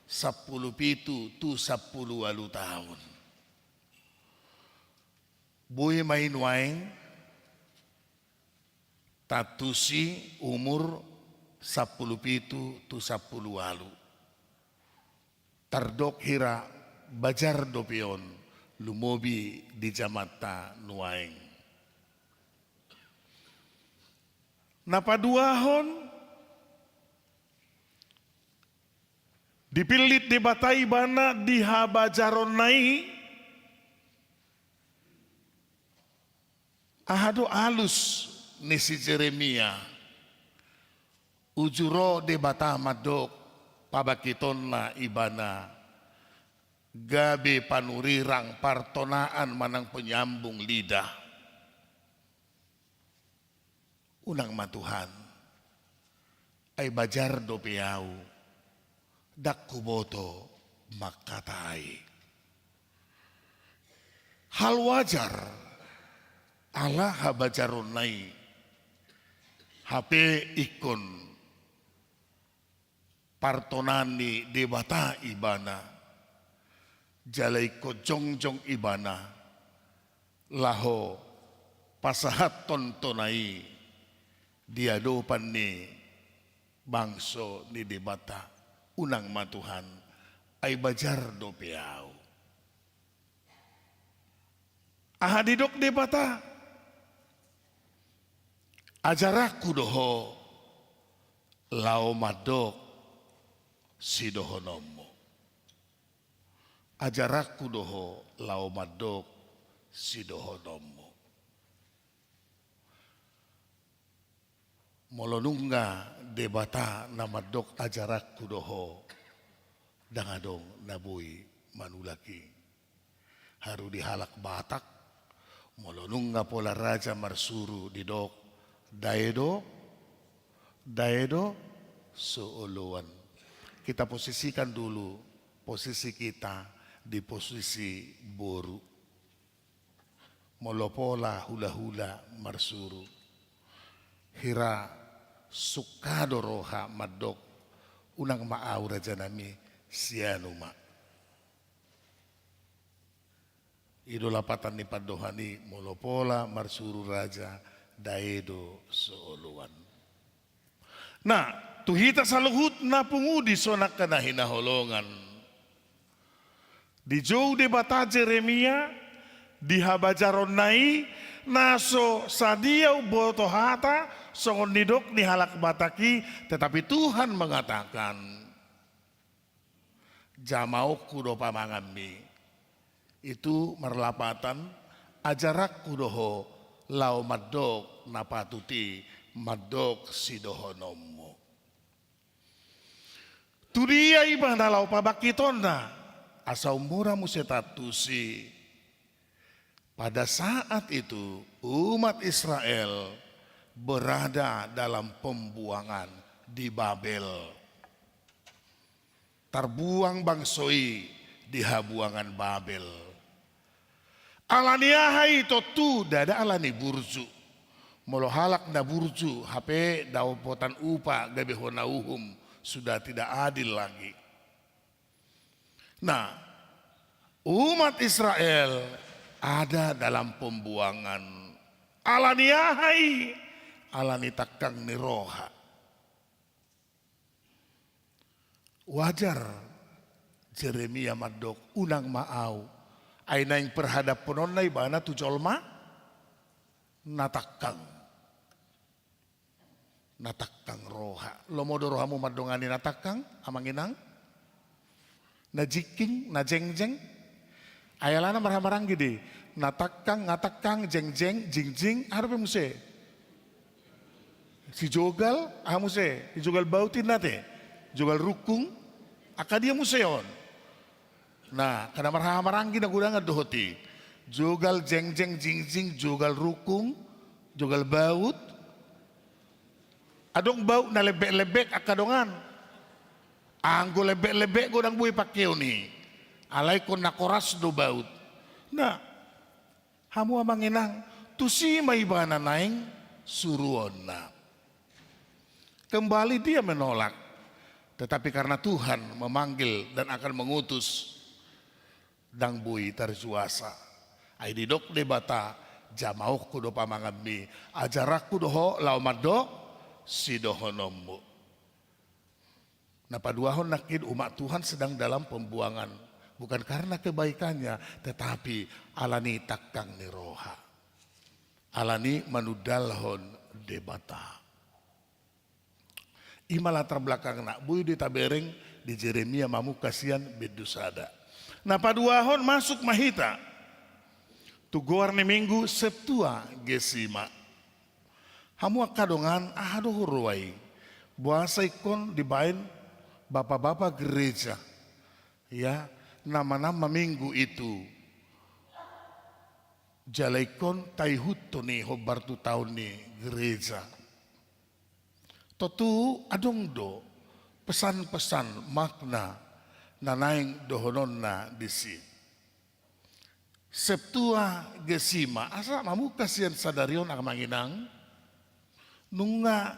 sampulu pitu tu sampulu ualu taon. Boi ma i nuaeng, tantusi umur sampulu pitu tu sampulu ualu. Tardok hira bajar dope on lumobi di jamanta nuaeng. Na paduahon, dipillit Debata ibana di habajaronna i. Aha do alus ni si Jeremia? Uju ro Debata mandok pabangkitonna ibana gabe panurirang, partonaan manang penyambung lidah. Unang ma Tuhan, ai bajar dope au, ndang huboto mangkatai. Hal wajar, ala habajaronna i, hape ingkon partonaan ni Debata ibana, jala ingkon jongjong ibana laho pasahathon tona i di adopan ni bangso ni Debata. Unang ma Tuhan, ai bajar dope au. Aha didok Debata? Ajaranku do ho laho mandok sidohononmu. Ajaranku do ho laho mandok sidohononmu. Molo nunga Debata na mandok ajaranku do ho, ndang adong na boi manulak i. Haru di halak Batak, molo nunga pola raja marsuru didok, dae do, dae do so oloan. Kita posisikan dulu posisi kita di posisi boru. Molo pola hulahula marsuru, hira sungka do roha mandok, unang ma au rajanami, sianu ma. I do lapatan ni pandohan i, molo pola marsuru raja, dae do so oloan. Nah, tu hita saluhutna pungu dison angka na hinaholongan. Dijou Debata Jeremia di habajaronna i, na so sadia umboto hata songon nidok ni halak Batak i, tetapi Tuhan mengatakan, jamaonku do pamanganmi. Itu marlapatan, ajaranku do ho laho mandok na patut i, mandok sidohononmu. Tudia ibana laho pabangkitonna, asa ummura muse tantusi. Pada saat itu, umat Israel berada dalam pembuangan di Babel. Tarbuang bangso i di habuangan Babel. Ala ni aha i? Tontu ndada ala ni burju. Molo halak na burju, hape dapotan upa gabe hona uhum, sudah tidak adil lagi. Nah, umat Israel ada dalam pembuangan. Ala ni aha i? Ala ni tangkang ni roha. Wajar Jeremia mandok, unang ma au. Ai naeng perhadapononna ibana tu jolma na tangkang. Na tangkang roha. Lomo do rohamu mandongani na tangkang, amang inang? Na jingking, na jengjeng? Ai alana marhahamaranggi do i. Na tangkang, na tangkang, jengjeng, jingjing, aha dope muse? Sijogal, aha muse? Sijogal baut inna te? Jogal rungkung? Angka dia muse on? Nah, angka na marhahamaranggi na godangan dohot i. Jogal, jengjeng, jingjing, jogal rungkung, jogal baut. Adong baut na lembek-lembek angka dongan. Anggo lembek-lembek godang boi pangkeon i. Alai ingkon na koras do baut. Nah, hamu amang inang, tusi ma ibana naeng suruonna. Kembali dia menolak. Tetapi karena Tuhan memanggil dan akan mengutus, ndang boi tarjuasa. Ai didok Debata, jamaonku do pamanganmi, ajaranku do ho laho mandok sidohononmu. Na paduahon nangkin umat Tuhan sedang dalam pembuangan. Bukan karena kebaikannya, tetapi alani tangkang ni roha. Alani manundalhon Debata. I ma latar belakangna, boi do tabereng di Jeremia mamungka sian bindu sada. Na paduahon masuk ma hita tu goar ni Minggu Septuagesima. Hamu angka dongan, aha do huroha i? Boasa ingkon dibaen bapa-bapa gereja, ya, nama-nama Minggu itu. Jala ingkon taihuthon i hombar tu taon ni gereja. Tontu adong do pesan-pesan makna na naeng dohononna disi. Septuagesima, asa mamungka sian sadari on, amang inang, nunga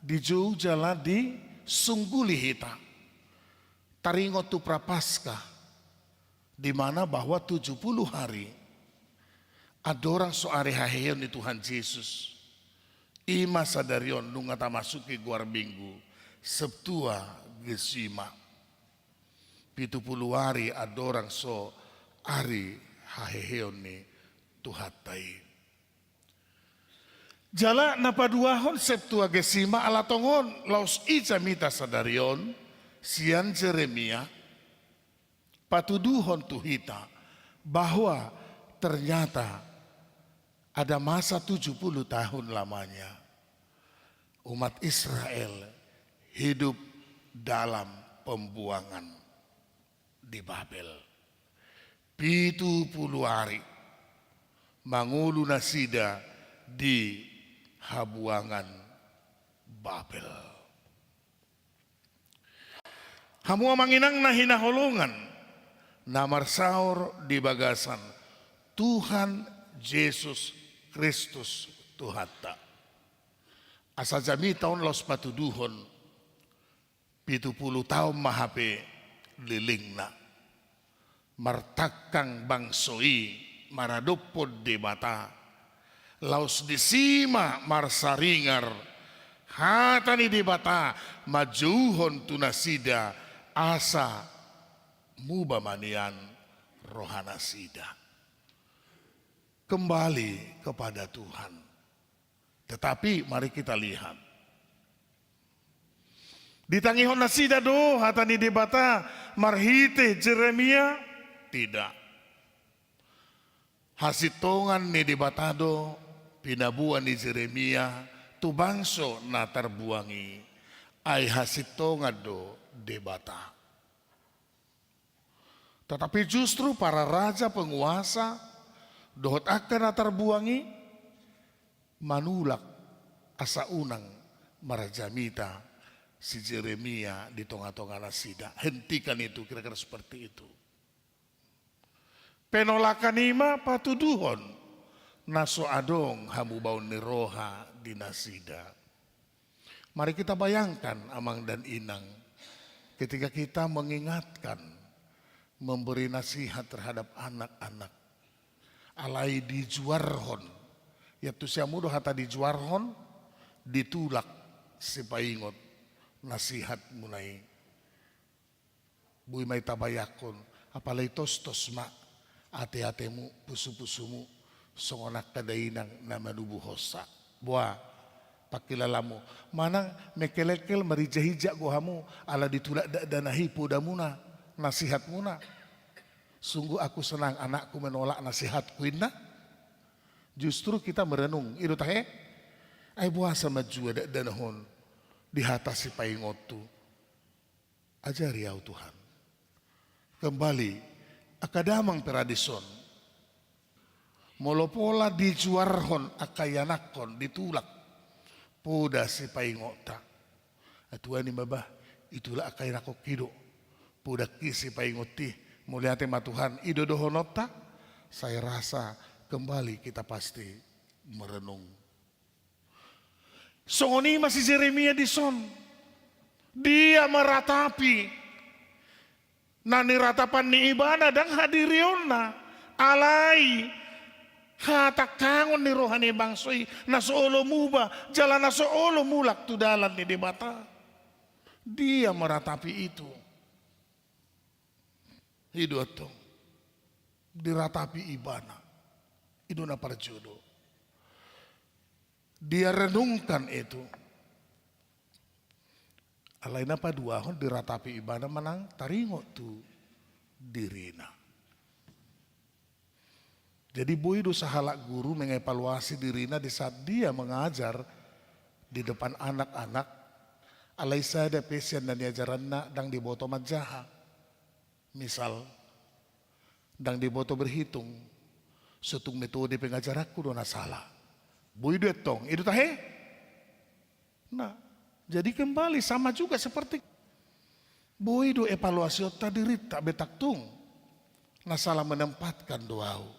dijou jala disungguli hita. Taringot tu Prapaskah, di mana bahwa tujuh puluh hari andorang so ari haheheon ni Tuhan Jesus. I ma sadari on nunga tamasuki goar Minggu Septuagesima. Pitu pulu ari andorang so ari haheheon ni Tuhanta i. Jala na paduahon Septuagesima ala tongon laos i jamita sadari on sian Jeremia, patuduhon tu hita bahwa ternyata ada masa tujuh puluh tahun lamanya umat Israel hidup dalam pembuangan di Babel. Pitu pulu ari mangolu nasida di habuangan Babel. Hamu amang inang na hinaholongan, na marsaor di bagasan Tuhan Jesus Kristus Tuhanta. Asa jamita on laos patuduhon, pitu pulu taon ma hape lelengna martangkang bangso i maradophon Debata. Laos disi ma marsaringar hata ni Debata manjouhon tu nasida asa muba ma nian rohanasida. Kembali kepada Tuhan. Tetapi mari kita lihat. Ditangihon nasida do hata ni Debata marhite Jeremia? Tidak. Hasintongan ni Debata do pinaboa ni Jeremia tu bangso na tarbuang i, ai hasintongan do Debata. Tetapi justru para raja penguasa dohot angka na tarbuang i manulak asa unang marjamita si Jeremia di tonga-tonga nasida. Hentikan itu, kira-kira seperti itu. Penolakan i ma patuduhon na so adong hamubaon ni roha di nasida. Mari kita bayangkan, amang dan inang, ketika kita mengingatkan, memberi nasihat terhadap anak-anak. Alai dijuarhon. Ia tusi hamu do hata dijuarhon, ditulak sipaingot nasihatmuna i. Boi ma i tabayangkon, apala i tostos ma ate-atemu, pusu-pusumu, songon angka dainang na manubuhonsa. Boa, pangkilalamu, manang mengkelengkel marinjak-injak do hamu, ala ditulak dakdanak i podamuna, nasihatmuna. Sungguh aku senang anakku menolak nasihatku, inna. Justru kita merenung, i do tahe? Ai boasa manjua dakdanak on di hata sipaingot tu. Ajari au Tuhan. Kembali, angka damang paradison. Molo pola dijuarhon angka ianakhon, ditulak poda sipaingotta. Ai tuani ma bah, itulak angka ianakhon i do. Poda i sipaingot i, mauliate ma Tuhan, i do dohononta. Saya rasa kembali kita pasti merenung. Songon i ma si Jeremia dison. Dia maratapi na niratapan ni ibana ndang hadirionna, alai hatangkangon ni roha ni bangso i na so olo muba jala na so olo mulak tu dalan ni Debata. Dia maratapi itu. I do antong, diratapi ibana. I do na parjolo. Dia renungkan itu. Alai na paduahon, diratapi ibana manang taringot tu dirina. Jadi boi do sahalak guru mengevaluasi dirina di saat dia mengajar di depan anak-anak, alai sada pe sian na niajaranna ndang diboto manjaha. Misal, ndang diboto berhitung, so tung metode pengajaranku do na sala. Boi do i antong, i do tahe? Nah, jadi kembali sama juga seperti boi do evaluasionta dirinta, betak tung na salah menempatkan do au,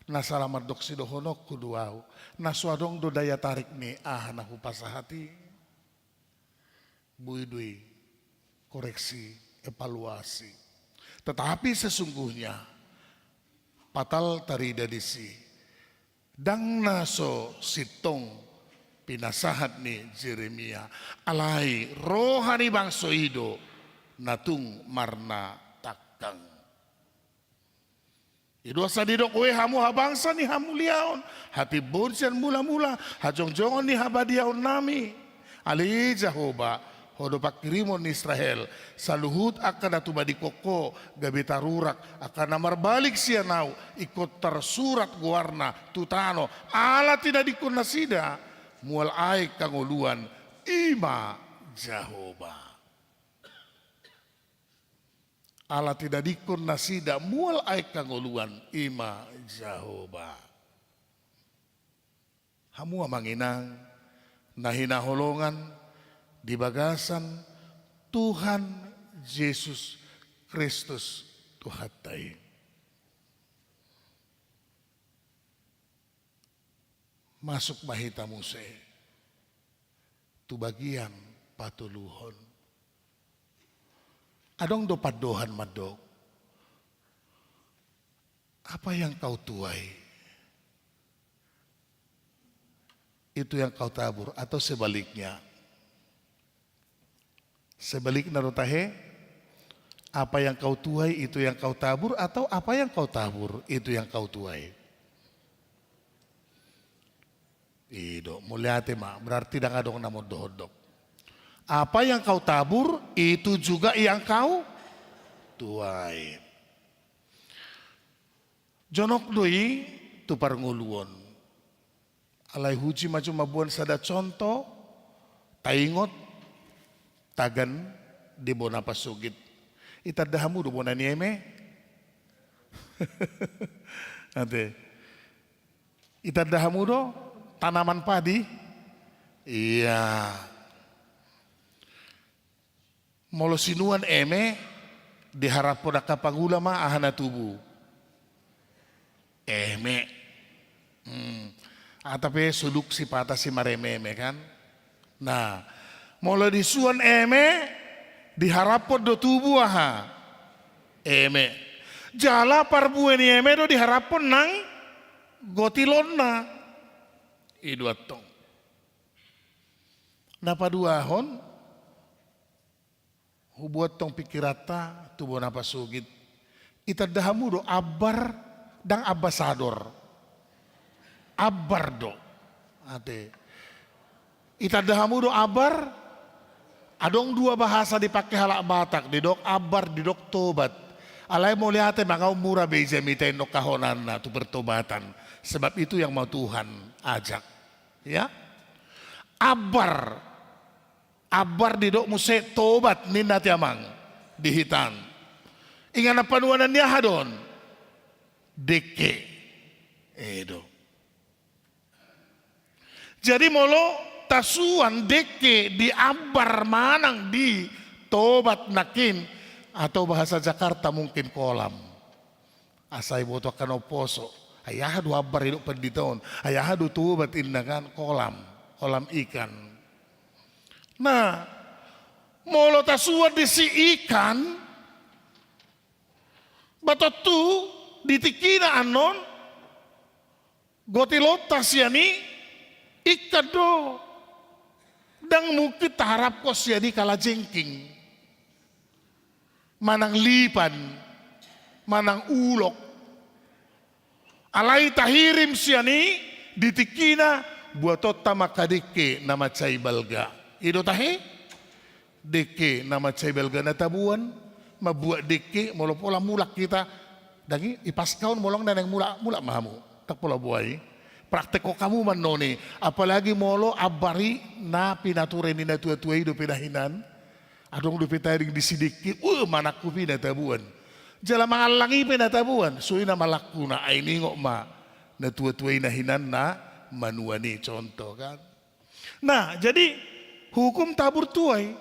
na salah mandok sidohononku do au, na so adong do daya tarik ni aha na hupasahat i. Boi do i koreksi, evaluasi. Tetapi sesungguhnya, patal tarida disi, ndang na so sintong pinasahat ni Jeremia, alai roha ni bangso i do na tung marnatangkang. I do asa didok: Ue hamu habangsa ni hamuliaon, hatimbun sian mula-mula, hajongjongon ni habadiaonnami. Ale Jahowa, Ho do pangkirimon ni Israel, saluhut angka na tumadingkon Ho gabe tarurak, angka na marbalik sian Ahu ingkon tarsurat goarna tu tano. Ala tinadingkon nasida mual aek hangoluan, i ma Jahowa. Ala tinadingkon nasida mual aek hangoluan, i ma Jahowa. Hamu amang inang na hinaholongan di bagasan Tuhan Jesus Kristus, Tuhanta i. Masuk ma hita muse tu bagian patoluhon. Adong do pandohan mandok: Apa yang kau tuai, itu yang kau tabur, atau sebaliknya? Sebaliknya do tahe, apa yang kau tuai itu yang kau tabur, atau apa yang kau tabur itu yang kau tuai? I do, mauliate ma, berarti ndang adong na mondok-ondok. Apa yang kau tabur, itu juga yang kau tuai. Jonok do i tu parngoluon. Alai huji ma jo mamboan sada contoh, taingot tagan di bona pasogit. Itanda hamu do bona ni eme? Ate. Itanda hamu do tanaman padi? Iya. Molo sinuan eme, diharaphon angka pangula ma aha na tubu? Eme. Hmm. Ata pe so duk sipata simareme-eme, kan? Nah, molo disuan eme, diharaphon do tubu aha? Eme. Jala parbue ni eme do diharaphon nang gotilonna. I do antong. Na paduahon, huboan tong pingkiranta tu bona pasogit. Itanda hamu do ambar, ndang ambasador. Ambar do. Ate. Itanda hamu do ambar? Adong dua bahasa dipake halak Batak, didok ambar, didok tobat. Alai mauliate ma, nunga mura be jamita i nongkahonanna tu pertobatan. Sebab itu yang mau Tuhan ajak. Ya. Ambar. Ambar didok muse tobat ninna, ate amang, di hita. Inganan panuanan ni aha do on? Dengke. I do. Jadi molo tasuan dengke di ambar manang di tobat nangkin, atau bahasa Jakarta mungkin kolam. Asa iboto angka na umposo. Ai aha do ambar, didok pandita on? Ai aha do tobat, inna, kan? Kolam. kolam ikan. Nah, molo tasuan disi ikan, ba tontu di tingkina annon, gotilonta sian i ikan do. Ndang mungkin taharapkon sian i kalajengking, manang lipan, manang ulok. Alai tahirim sian i di tingkina, buatonta ma angka dengke na mansai balga. I do tahe? Dengke na mansai balga na taboan, mambuat dengke, molo pola mulak hita, ndang i, i Paska on molo naeng mulak, mulak ma hamu. Ndang pola boha i. Praktekhon hamu ma annon i, apalagi molo ambar i na pinature ni natuatua i dope na hinan. Adong dope tading disi dengke, uh, manangkup i na taboan. Jala mangallang i pe na taboan, so i na mangalangkuna, ai ningot ma natuatua i na hinan na manuan i, contoh kan. Nah, jadi hukum tabur tuai.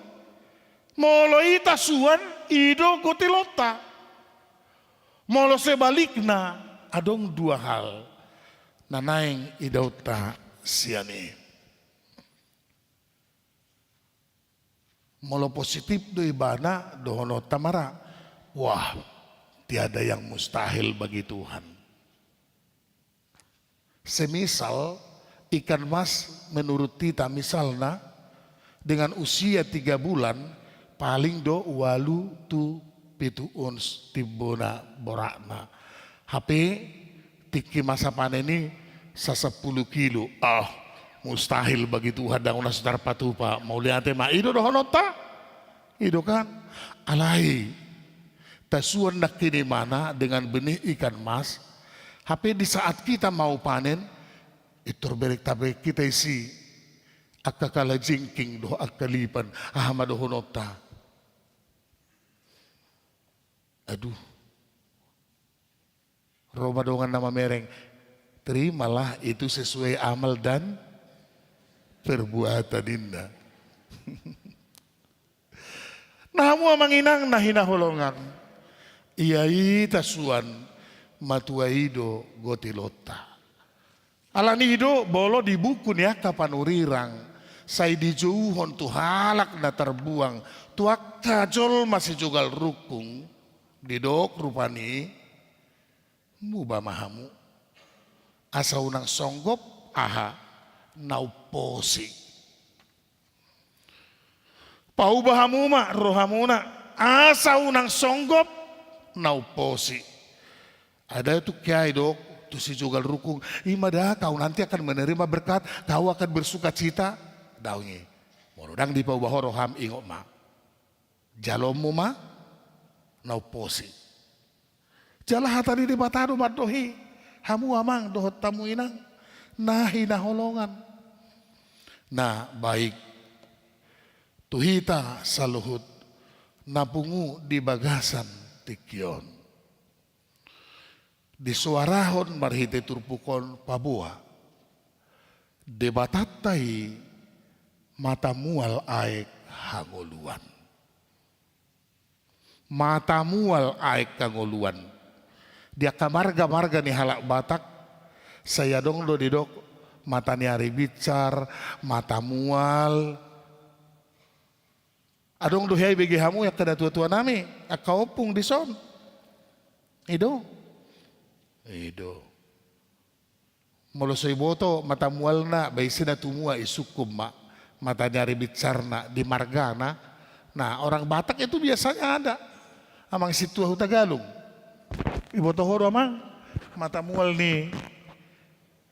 Molo i tasuan, i do gotilonta. Molo sebalikna, adong dua hal na naeng idaonta sian i. Molo positif do ibana, dohononta ma ra, wah, tiada yang mustahil bagi Tuhan. Semisal ikan mas menurut hita misalna, dengan usia tiga bulan, paling do ualu tu pitu ons timbona boratna. Hape tingki masa panen i sasampulu kilo. Ah, mustahil bagi Tuhan, ndang na so tarpatupa. Mauliate ma, i do dohononta. I do kan? Alai tasuan nangkin ibana dengan benih ikan mas. Hape di saat hita mau panen, pintor bereng tabereng hita isi angka kalajengking dohot angka lipan. Aha ma dohononta? Aduh. Ro ma dongan na mamereng, terimalah itu sesuai amal dan perbuatan, ninna. Nah, hamu amang inang na hinaholongan, ia i tasuan, matua i do gotilonta. Alani i do molo di buku ni angka panurirang sai dijouhon tu halak na tarbuang, tu angka jolma sijogal rungkung, didok rupani, muba ma hamu, asa unang songgop aha na umposi. Pauba hamu ma rohamuna, asa unang songgop na umposi. Ada tu kiai dok, tu sijogal rungkung, ima da kau nanti akan menerima berkat, kau akan bersukacita. Daong i. Molo ndang dipauba ho roham, ingot ma. Jaloonmu ma na umposi. Jala hata ni Debata do mandok i, hamu amang dohot hamu inang na hinaholongan. Na baik, tu hita saluhut na pungu di bagasan tingki on. Disoarahon marhite turpuk on paboa, Debatanta i mata mual aek hangoluan. Mata mual aek hangoluan. Di angka marga-marga ni halak Batak, sai adong do didok mata ni ari binsar, mata mual. Adong do hea ibege hamu angka natuatua nami, angka ompung dison? I do. I do. Molo so iboto mata mualna, ba ise na tumua, isungkun ma mata ni ari binsarna di margana. Nah, orang Batak itu biasanya ada. Amang sintua Hutagalung. Iboto ho do amang mata mual ni,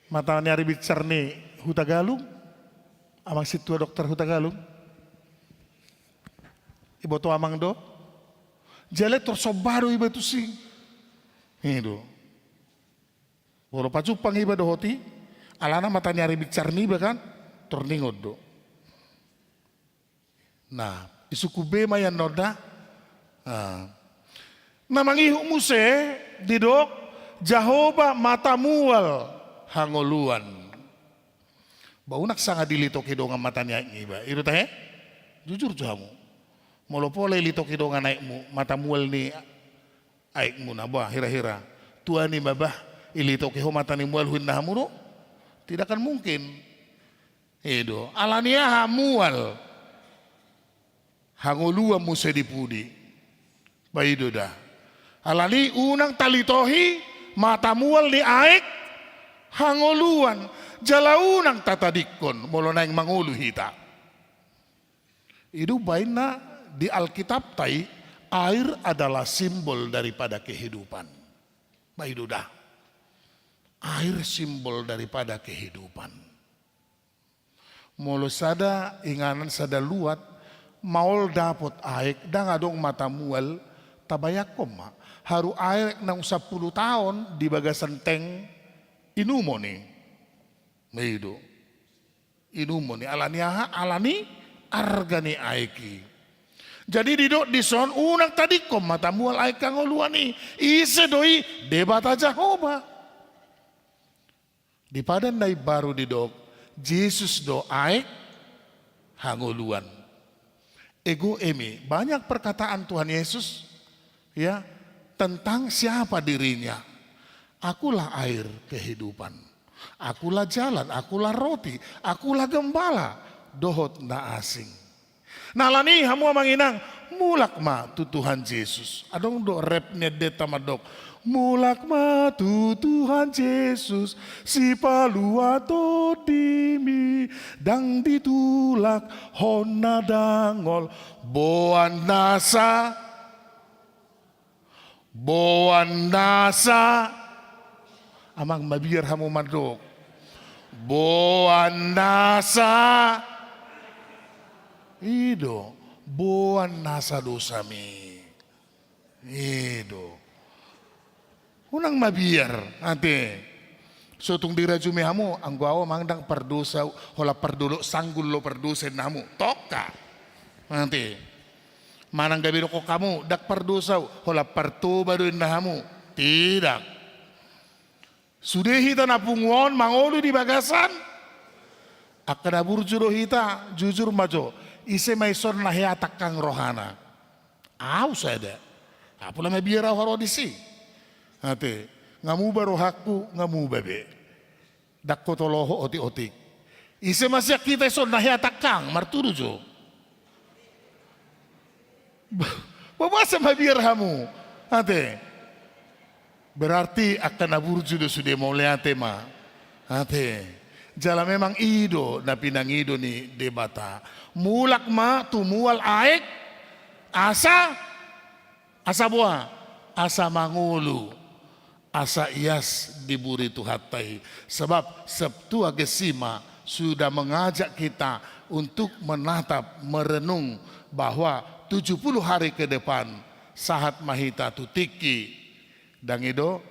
mata ni ari binsar ni Hutagalung, amang sintua dokter Hutagalung? Iboto amang do? Jala tor somba do iba tusi. I do. Molo pajumpang iba dohot i, alana mata ni ari binsar niba kan, tor ningot do. Nah, isungkun be ma i annon da. Nah. Na mangihut muse didok Jahowa mata mual hangoluan. Ba unang sanga dilitoki dongan mata ni aek niba. I do tahe? Jujur jo hamu. Molo pola ilitoki dongan aekmu mata mual ni aekmuna, bah, hira-hira tua ni ma bah, ilitoki ho mata ni mualhu ninna hamu do? Tidak akan mungkin. I do, alani aha? Mual hangoluan muse di pudi. Ba i do da. Alani unang talitohi mata mual ni aek hangoluan, jala unang tatadingkon molo naeng mangolu hita. I do umbaen na di Alkitabta i, air adalah simbol daripada kehidupan. Ba i do da. Air simbol daripada kehidupan. Molo sada inganan, sada luat, maol dapot aek, ndang adong mata mual, tabayangkon ma, haru aek naung sampulu taon di bagasan tank, inumon i. Ba i do. Inumon i, alani aha? Alani arga ni aek i. Jadi didok dison, unang tadingkon mata mual aek hangoluan i. Ise do i? Debata Jahowa. Di Padan na Imbaru didok, Jesus do aek hangoluan. Ego emi, banyak perkataan Tuhan Yesus, ya, tentang siapa dirinya. Akulah air kehidupan. Akulah jalan, akulah roti, akulah gembala, dohot na asing. Na alani i hamu amang inang, mulak ma tu Tuhan Jesus. Adong do rap ni endenta mandok, mulak ma tu Tuhan Jesus, sipalua tondimi, ndang ditulak hona dangol, boan nasa. Boan nasa. Amang, mabiar hamu mandok, boan nasa. I do, boan nasa dosami. I do. Unang mabiar ate. So tung dirajumi hamu, anggo au amang ndang pardosa, holan pardolok sanggul do pardosa inna hamu. Tongka. Ate. Manang gabe didok hamu, ndang pardosa au, holan partoba do inna hamu. Tidak. Sude hita na pungu on mangolu di bagasan angka na burju do hita, jujur ma jo. Ise ma ison na hea tangkang rohana? Au sada. Apala mabiar au haru disi. Ate, nga muba rohangku, nga muba be. Ndang hutoloho otik-otik. Ise ma sian hita ison na hea tangkang, martudu jo. Ba, boasa mabiar hamu? Ate. Berarti angka na burju do sude, mauliate ma. Ate. Jala memang i do na pinangido ni Debata. Mulak ma tu mual aek, asa, asa boha, asa mangolu, asa ias di buri Tuhanta i. Sebab Sabtua Gesima sudah mengajak kita untuk menatap, merenung bahwa tujuh puluh hari ke depan sahat ma hita tu tingki, ndang i do,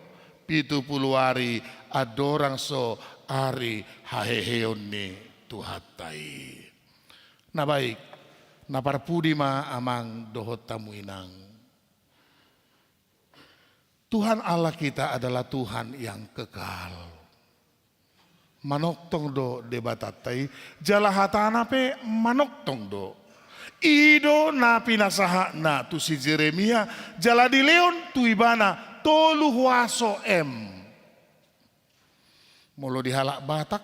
pitu pulu ari andorang so ari haheheon ni Tuhanta i. Na baik, na parpudi ma amang dohot hamu inang. Tuhan Allah kita adalah Tuhan yang kekal. Manongtong do Debatanta i, jala hatana pe manongtong do. I do na pinasahatna tu si Jeremia, jala dilehon tu ibana tolu huaso M. Molo di halak Batak,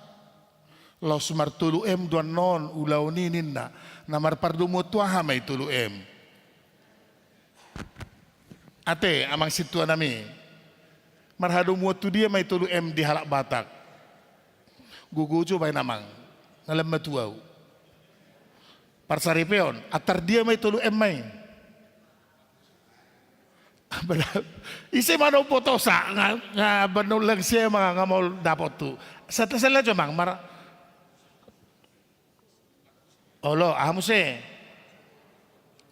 laos martolu M do annon ulaon i ninna. Na marpardomuan tu aha ma i tolu M? Ate, amang sintua nami. Marhadomuan tu dia ma i tolu M di halak Batak? Gogo jo baen amang. Na lam matua au. Parsaripeon, antar dia ma i tolu M ma i? Ise ma na umbotosa, nga, nga baen ulang sia ma nga maol dapot tu. Sata sala jo amang, mar-, olo, aha muse?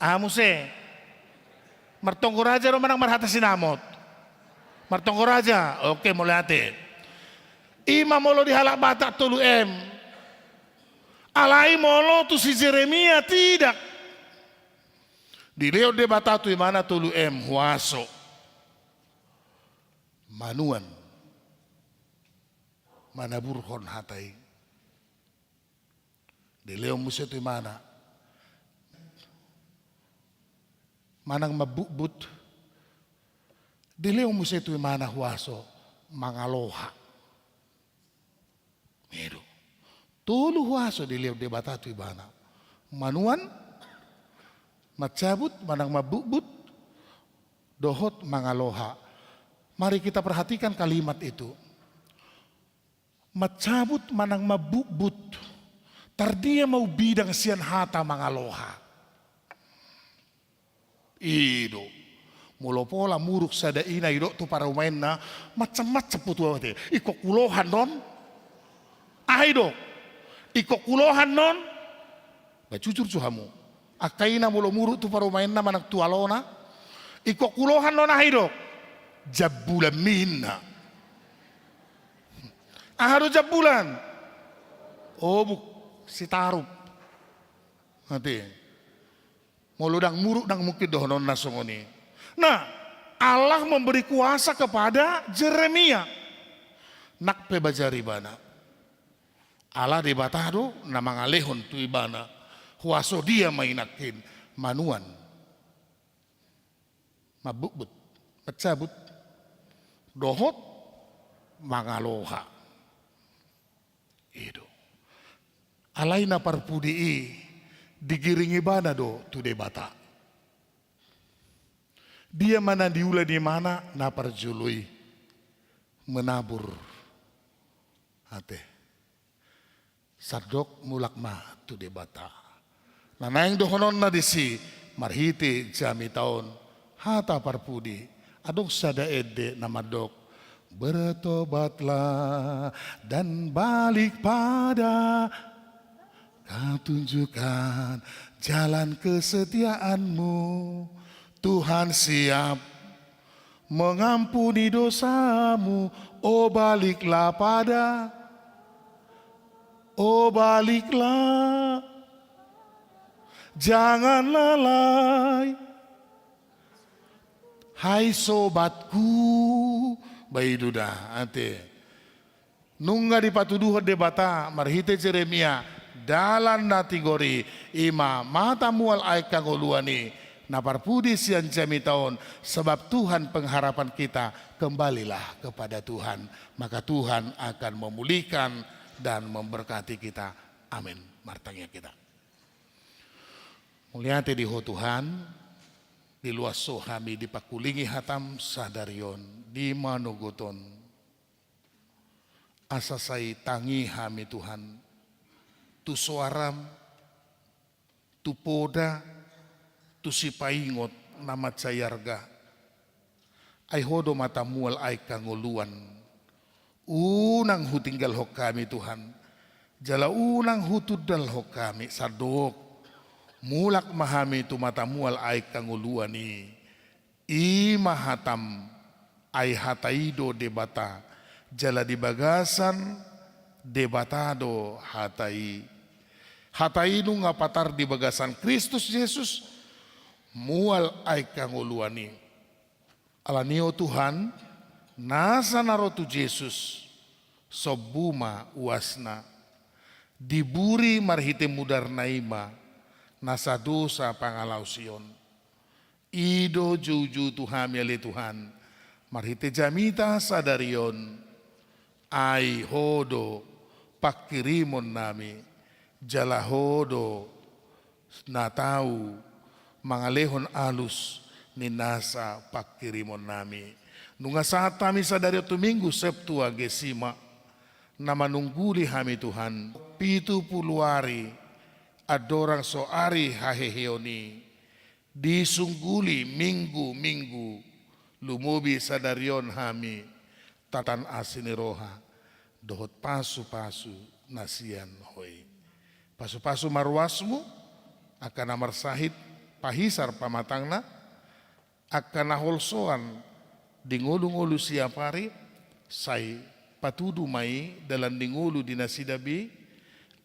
Aha muse? Martonggo raja do manang marhata sinamot? Martonggo raja. Oke, mauliate. I ma molo di halak Batak tolu M. Alai molo tu si Jeremia tidak. Dilehon Debata tu ibana tolu M, huaso. Manuan. Manaburhon hata i. Dilehon muse tu ibana. Manang mambutbut. Dilehon muse tu ibana huaso mangaloha. I do. Tolu huaso dilehon Debata tu ibana. Manuan, mancabut manang mambutbut, dohot mangaloha. Mari kita perhatikan kalimat itu. Mancabut manang mambutbut. Tardia ma umbidang sian hata mangaloha. I do. Molo pola muruk sada ina didok tu parumaenna, macam-macam putu ate. Ingkon kulohan non. Aha didok? Ingkon kulohan non. Ba jujur jo hamu. Angka ina molo muruk tu parumaenna manang tu alona. Ingkon kulohan non aha didok? Jambulan ma ninna. Aha do jambulan? Obuk, sitarup. Ate. Molo ndang muruk ndang mungkin dohononna songon i. Nah, Allah memberi kuasa kepada Jeremia. Nang pe bajar ibana. Ala Debata do na mangalehon tu ibana. Huaso dia ma i nangkin? Manuan. Mambutbut. Mancabut. Dohot mangaloha. I do. Alai na parpudi i digiring ibana do tu Debata. Dia ma na niula ni ibana na parjolo i? Menabur. Ate. Sandok mulak ma tu Debata. Na naeng dohononna disi marhite jamita on, hata parpudi, adong sada ende na mandok, "Bertobatlah dan balik pada, Kau tunjukkan jalan kesetiaanmu. Tuhan siap mengampuni dosamu. Oh, baliklah pada, oh, baliklah, jangan lalai, hai sobatku." Ba i do da, ate. Nunga dipatuduhon Debata marhite Jeremia dalan na tigor i, i ma mata mual aek hangoluan i, na parpudi sian jamita on, sebab Tuhan pengharapan kita, kembalilah kepada Tuhan, maka Tuhan akan memulihkan dan memberkati kita. Amin. Martangiang hita. Mauliate di Ho Tuhan, diloas Ho hami dipangkulingi hataM sadari on, di manogot on. Asa sai tangi hami Tuhan, tu soaram, tu poda, tu sipaingot na mansai arga. Ai Ho do mata mual aek hangoluan. Unang hutinggalhon hami Tuhan, jala unang hutundalhon hami, sandok. Mulak ma hami tu mata mual aek hangoluan i. I ma hataM, ai hata i do Debata, jala di bagasan Debata do hata i. Hata i nunga patar di bagasan Kristus Jesus, mual aek hangoluan i. Alani i Tuhan, nasa na ro tu Jesus, sombu ma uasna. Diburi marhite mudarna i ma, nasa dosa pangalaosion. I do joujou tu hami ale Tuhan, marhite jamita sadari on, ai Ho do panghirimon nami, jala Ho do na tau mangalehon alus ni nasa panghirimon nami. Nunga sahat hami sadari on tu Minggu Septuagesima, na manungguli hami Tuhan, pitu pulu ari, andorang so ari haheheon i, disungguli minggu-minggu, lumobi sadari on hami, tatan asi ni roha, dohot pasu-pasu na sian Ho i. Pasu-pasu ma ruasMu, angka na marsahit pahisar pamatangna, angka na holsoan di ngolu-ngolu siapari, sai patudu ma i dalan ni ngolu di nasida be,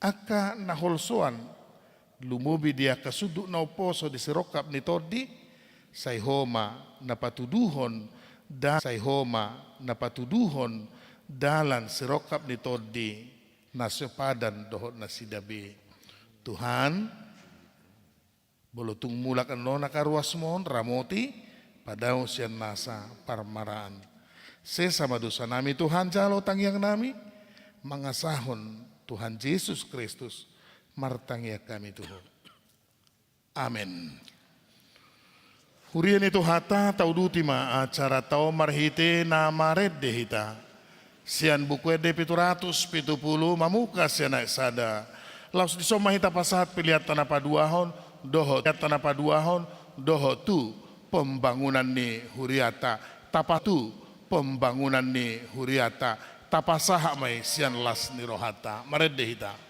angka na holsoan, lumobi di angka sundut na umposo di sirongkap ni tondi, sai Ho ma na patuduhon da-, sai Ho ma na patuduhon dalan sirongkap ni tondi na so padan dohot nasida be. Tuhan, molo tung mulak annon angka ruasMu on, ramoti, padao sian nasa parmaraan. Sesa ma dosa nami Tuhan, jalo tangiang nami, mangasahon Tuhan Jesus Kristus, martangiang hami tu Ho. Amen. Huria ni Tuhanta, tauduti ma acaranta on marhite na marende hita sian Buku Ende pitu ratus pitu pulu, mamungka sian ayat sada. Laos dison ma hita pasahat peleanta na paduahon dohot, peleanta na paduahon dohot tu pembangunan ni huriata, tapa tu pembangunan ni huriata, tapasahat ma i sian las ni rohanta. Marende hita.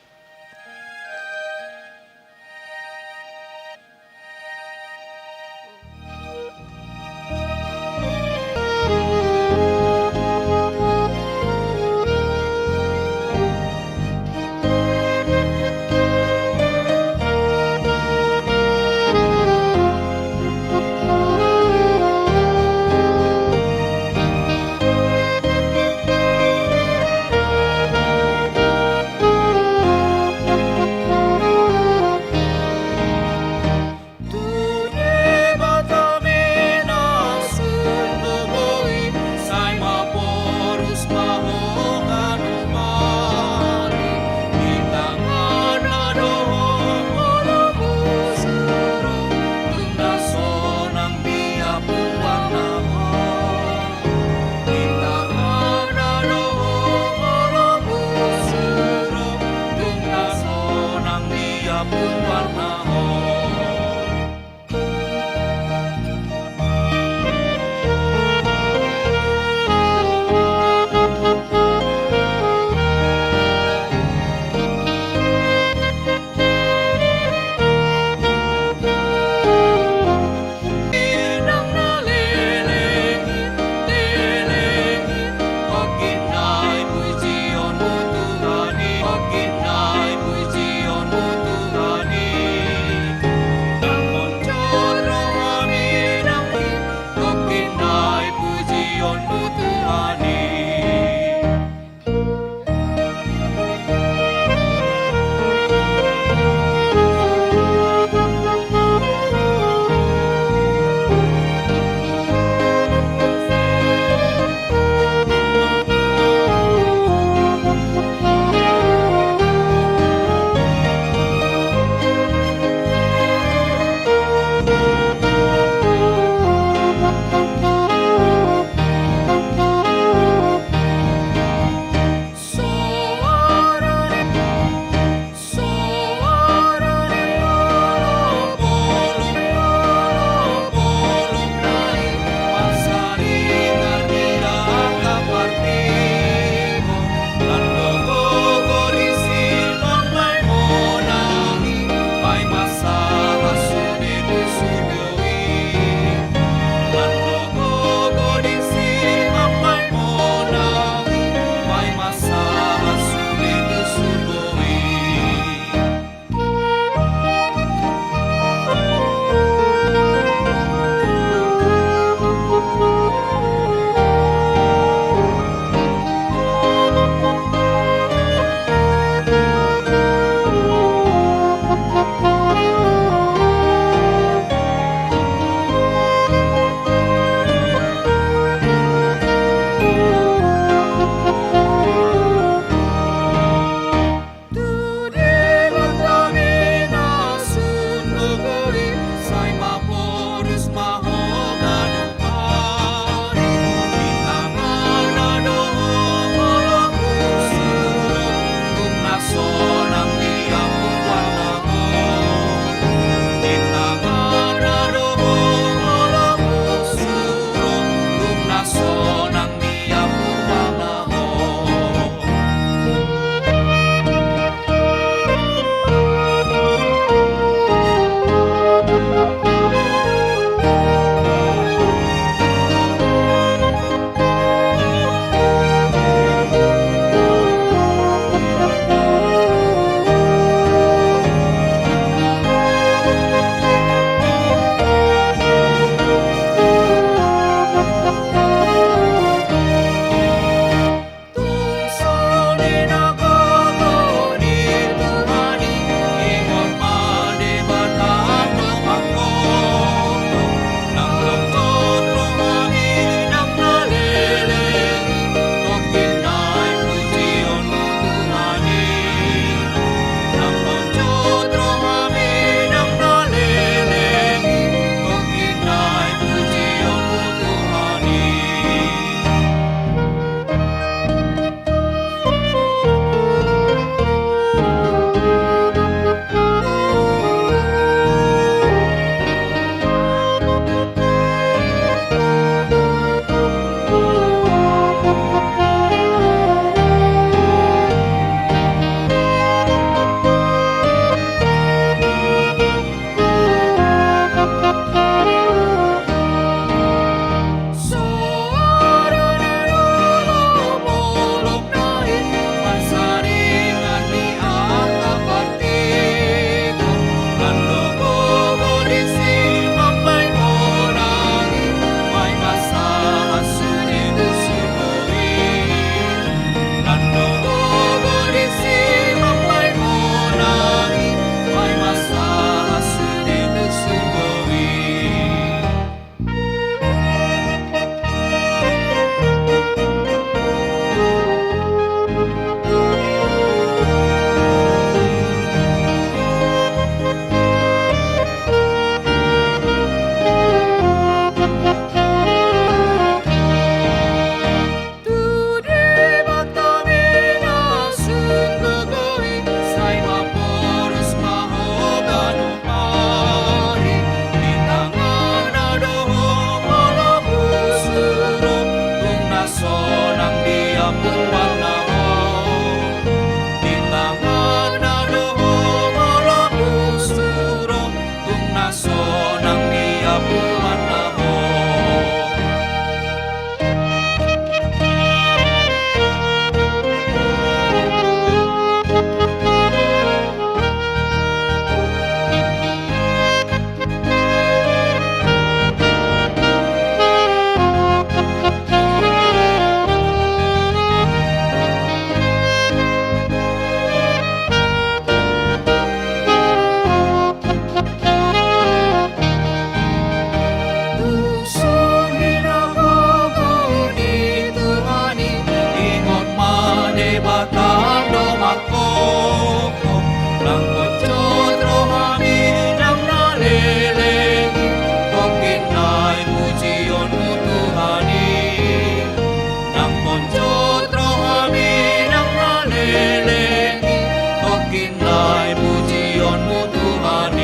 Nai pujionmu Tuhan i.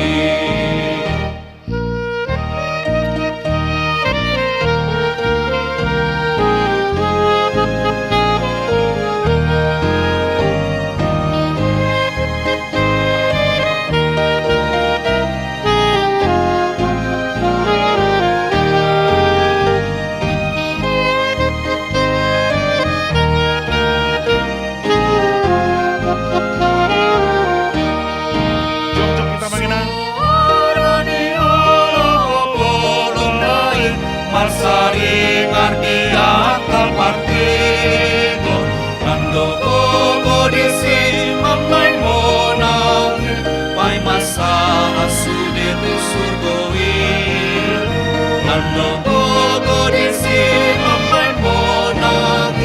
Jongjonghon hita ma inang. Marsari ngardia kaparte. Nando gogo disi mambaen monang, paima sahat sude tu surgo i. Nando gogo disi mambaen monang,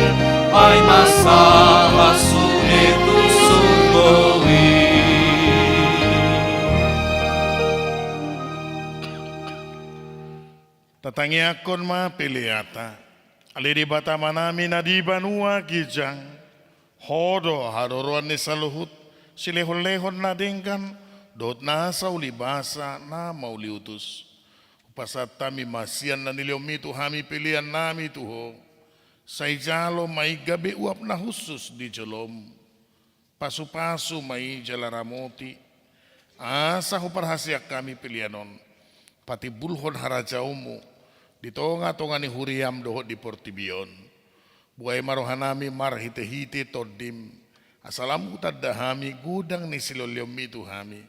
paima sahat sude tu surgo i. Tatangiangkon ma peleanta. Ale Debata Amanami na di banua ginjang, Ho do haroroan ni saluhut silehonlehon na denggan dohot nasa ulibasa na mauliutus. Hupasahat hami ma sian na nilehonmi tu hami peleannami tu Ho. Sai jalo ma i gabe uap na hushus di jolom. Pasupasu ma i jala ramoti, asa huparhaseang hami pelean on patimbulhon harajaonmu di tongatonga ni huriam dohot di portibi on. Buhai ma rohanami marhitehite Tondim, asa lam hutanda hami godang ni silehonlehonmi tu hami,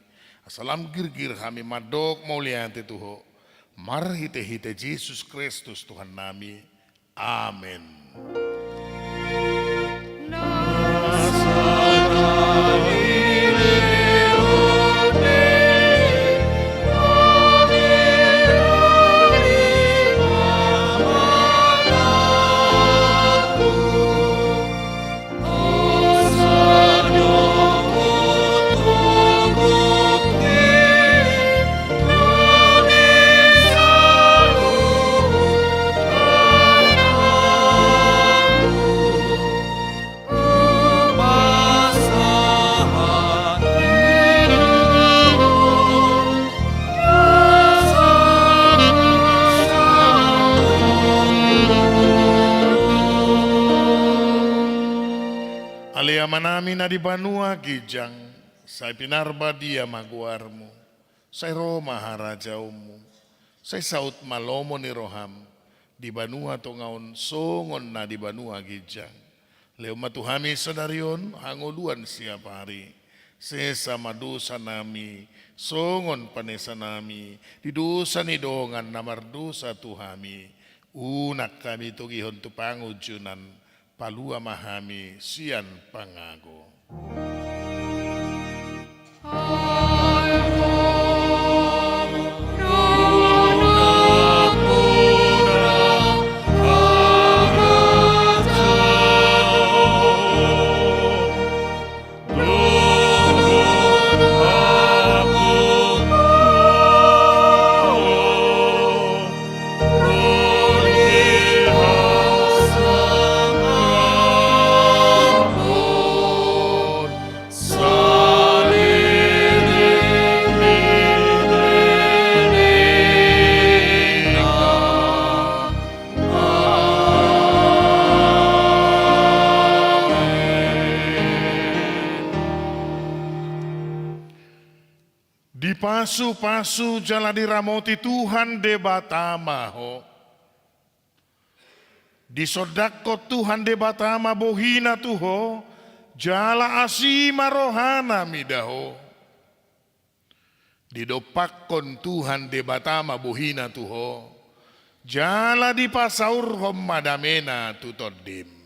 asa lam girgir hami mandok mauliate tu Ho, marhitehite Jesus Kristus Tuhannami. Amen. Ale Amanami na di banua ginjang, sai pinarbadia ma goarmu, sai ro ma harajaonmu, sai saut ma lomo ni roham di banua tonga on songon na di banua ginjang. Lehon ma tu hami sadari on hangoluan siapari. Sesa ma dosanami songon panesanami di dosa ni dongan na mardosa tu hami. Unang hami togihon tu pangunjunan, palua ma hami sian pangago. Dipasupasu jala diramoti Tuhan Debata ma ho. Disondangkon Tuhan Debata ma bohina tu ho, jala asi ma rohana mida ho. Didompakkon Tuhan Debata ma bohina tu ho, jala dipasaurhon ma damena tu tondim.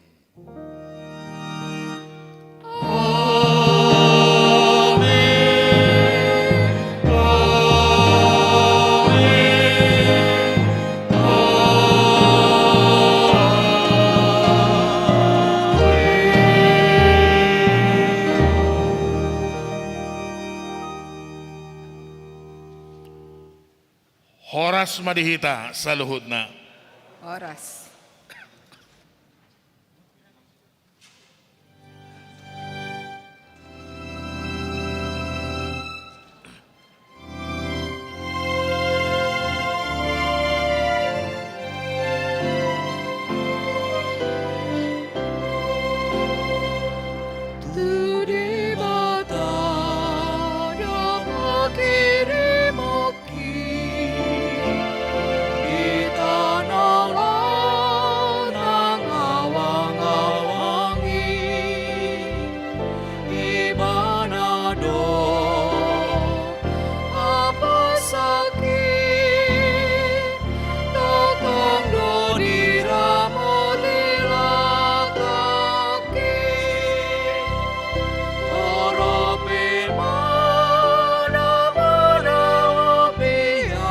Horas ma di hita saluhutna. Horas.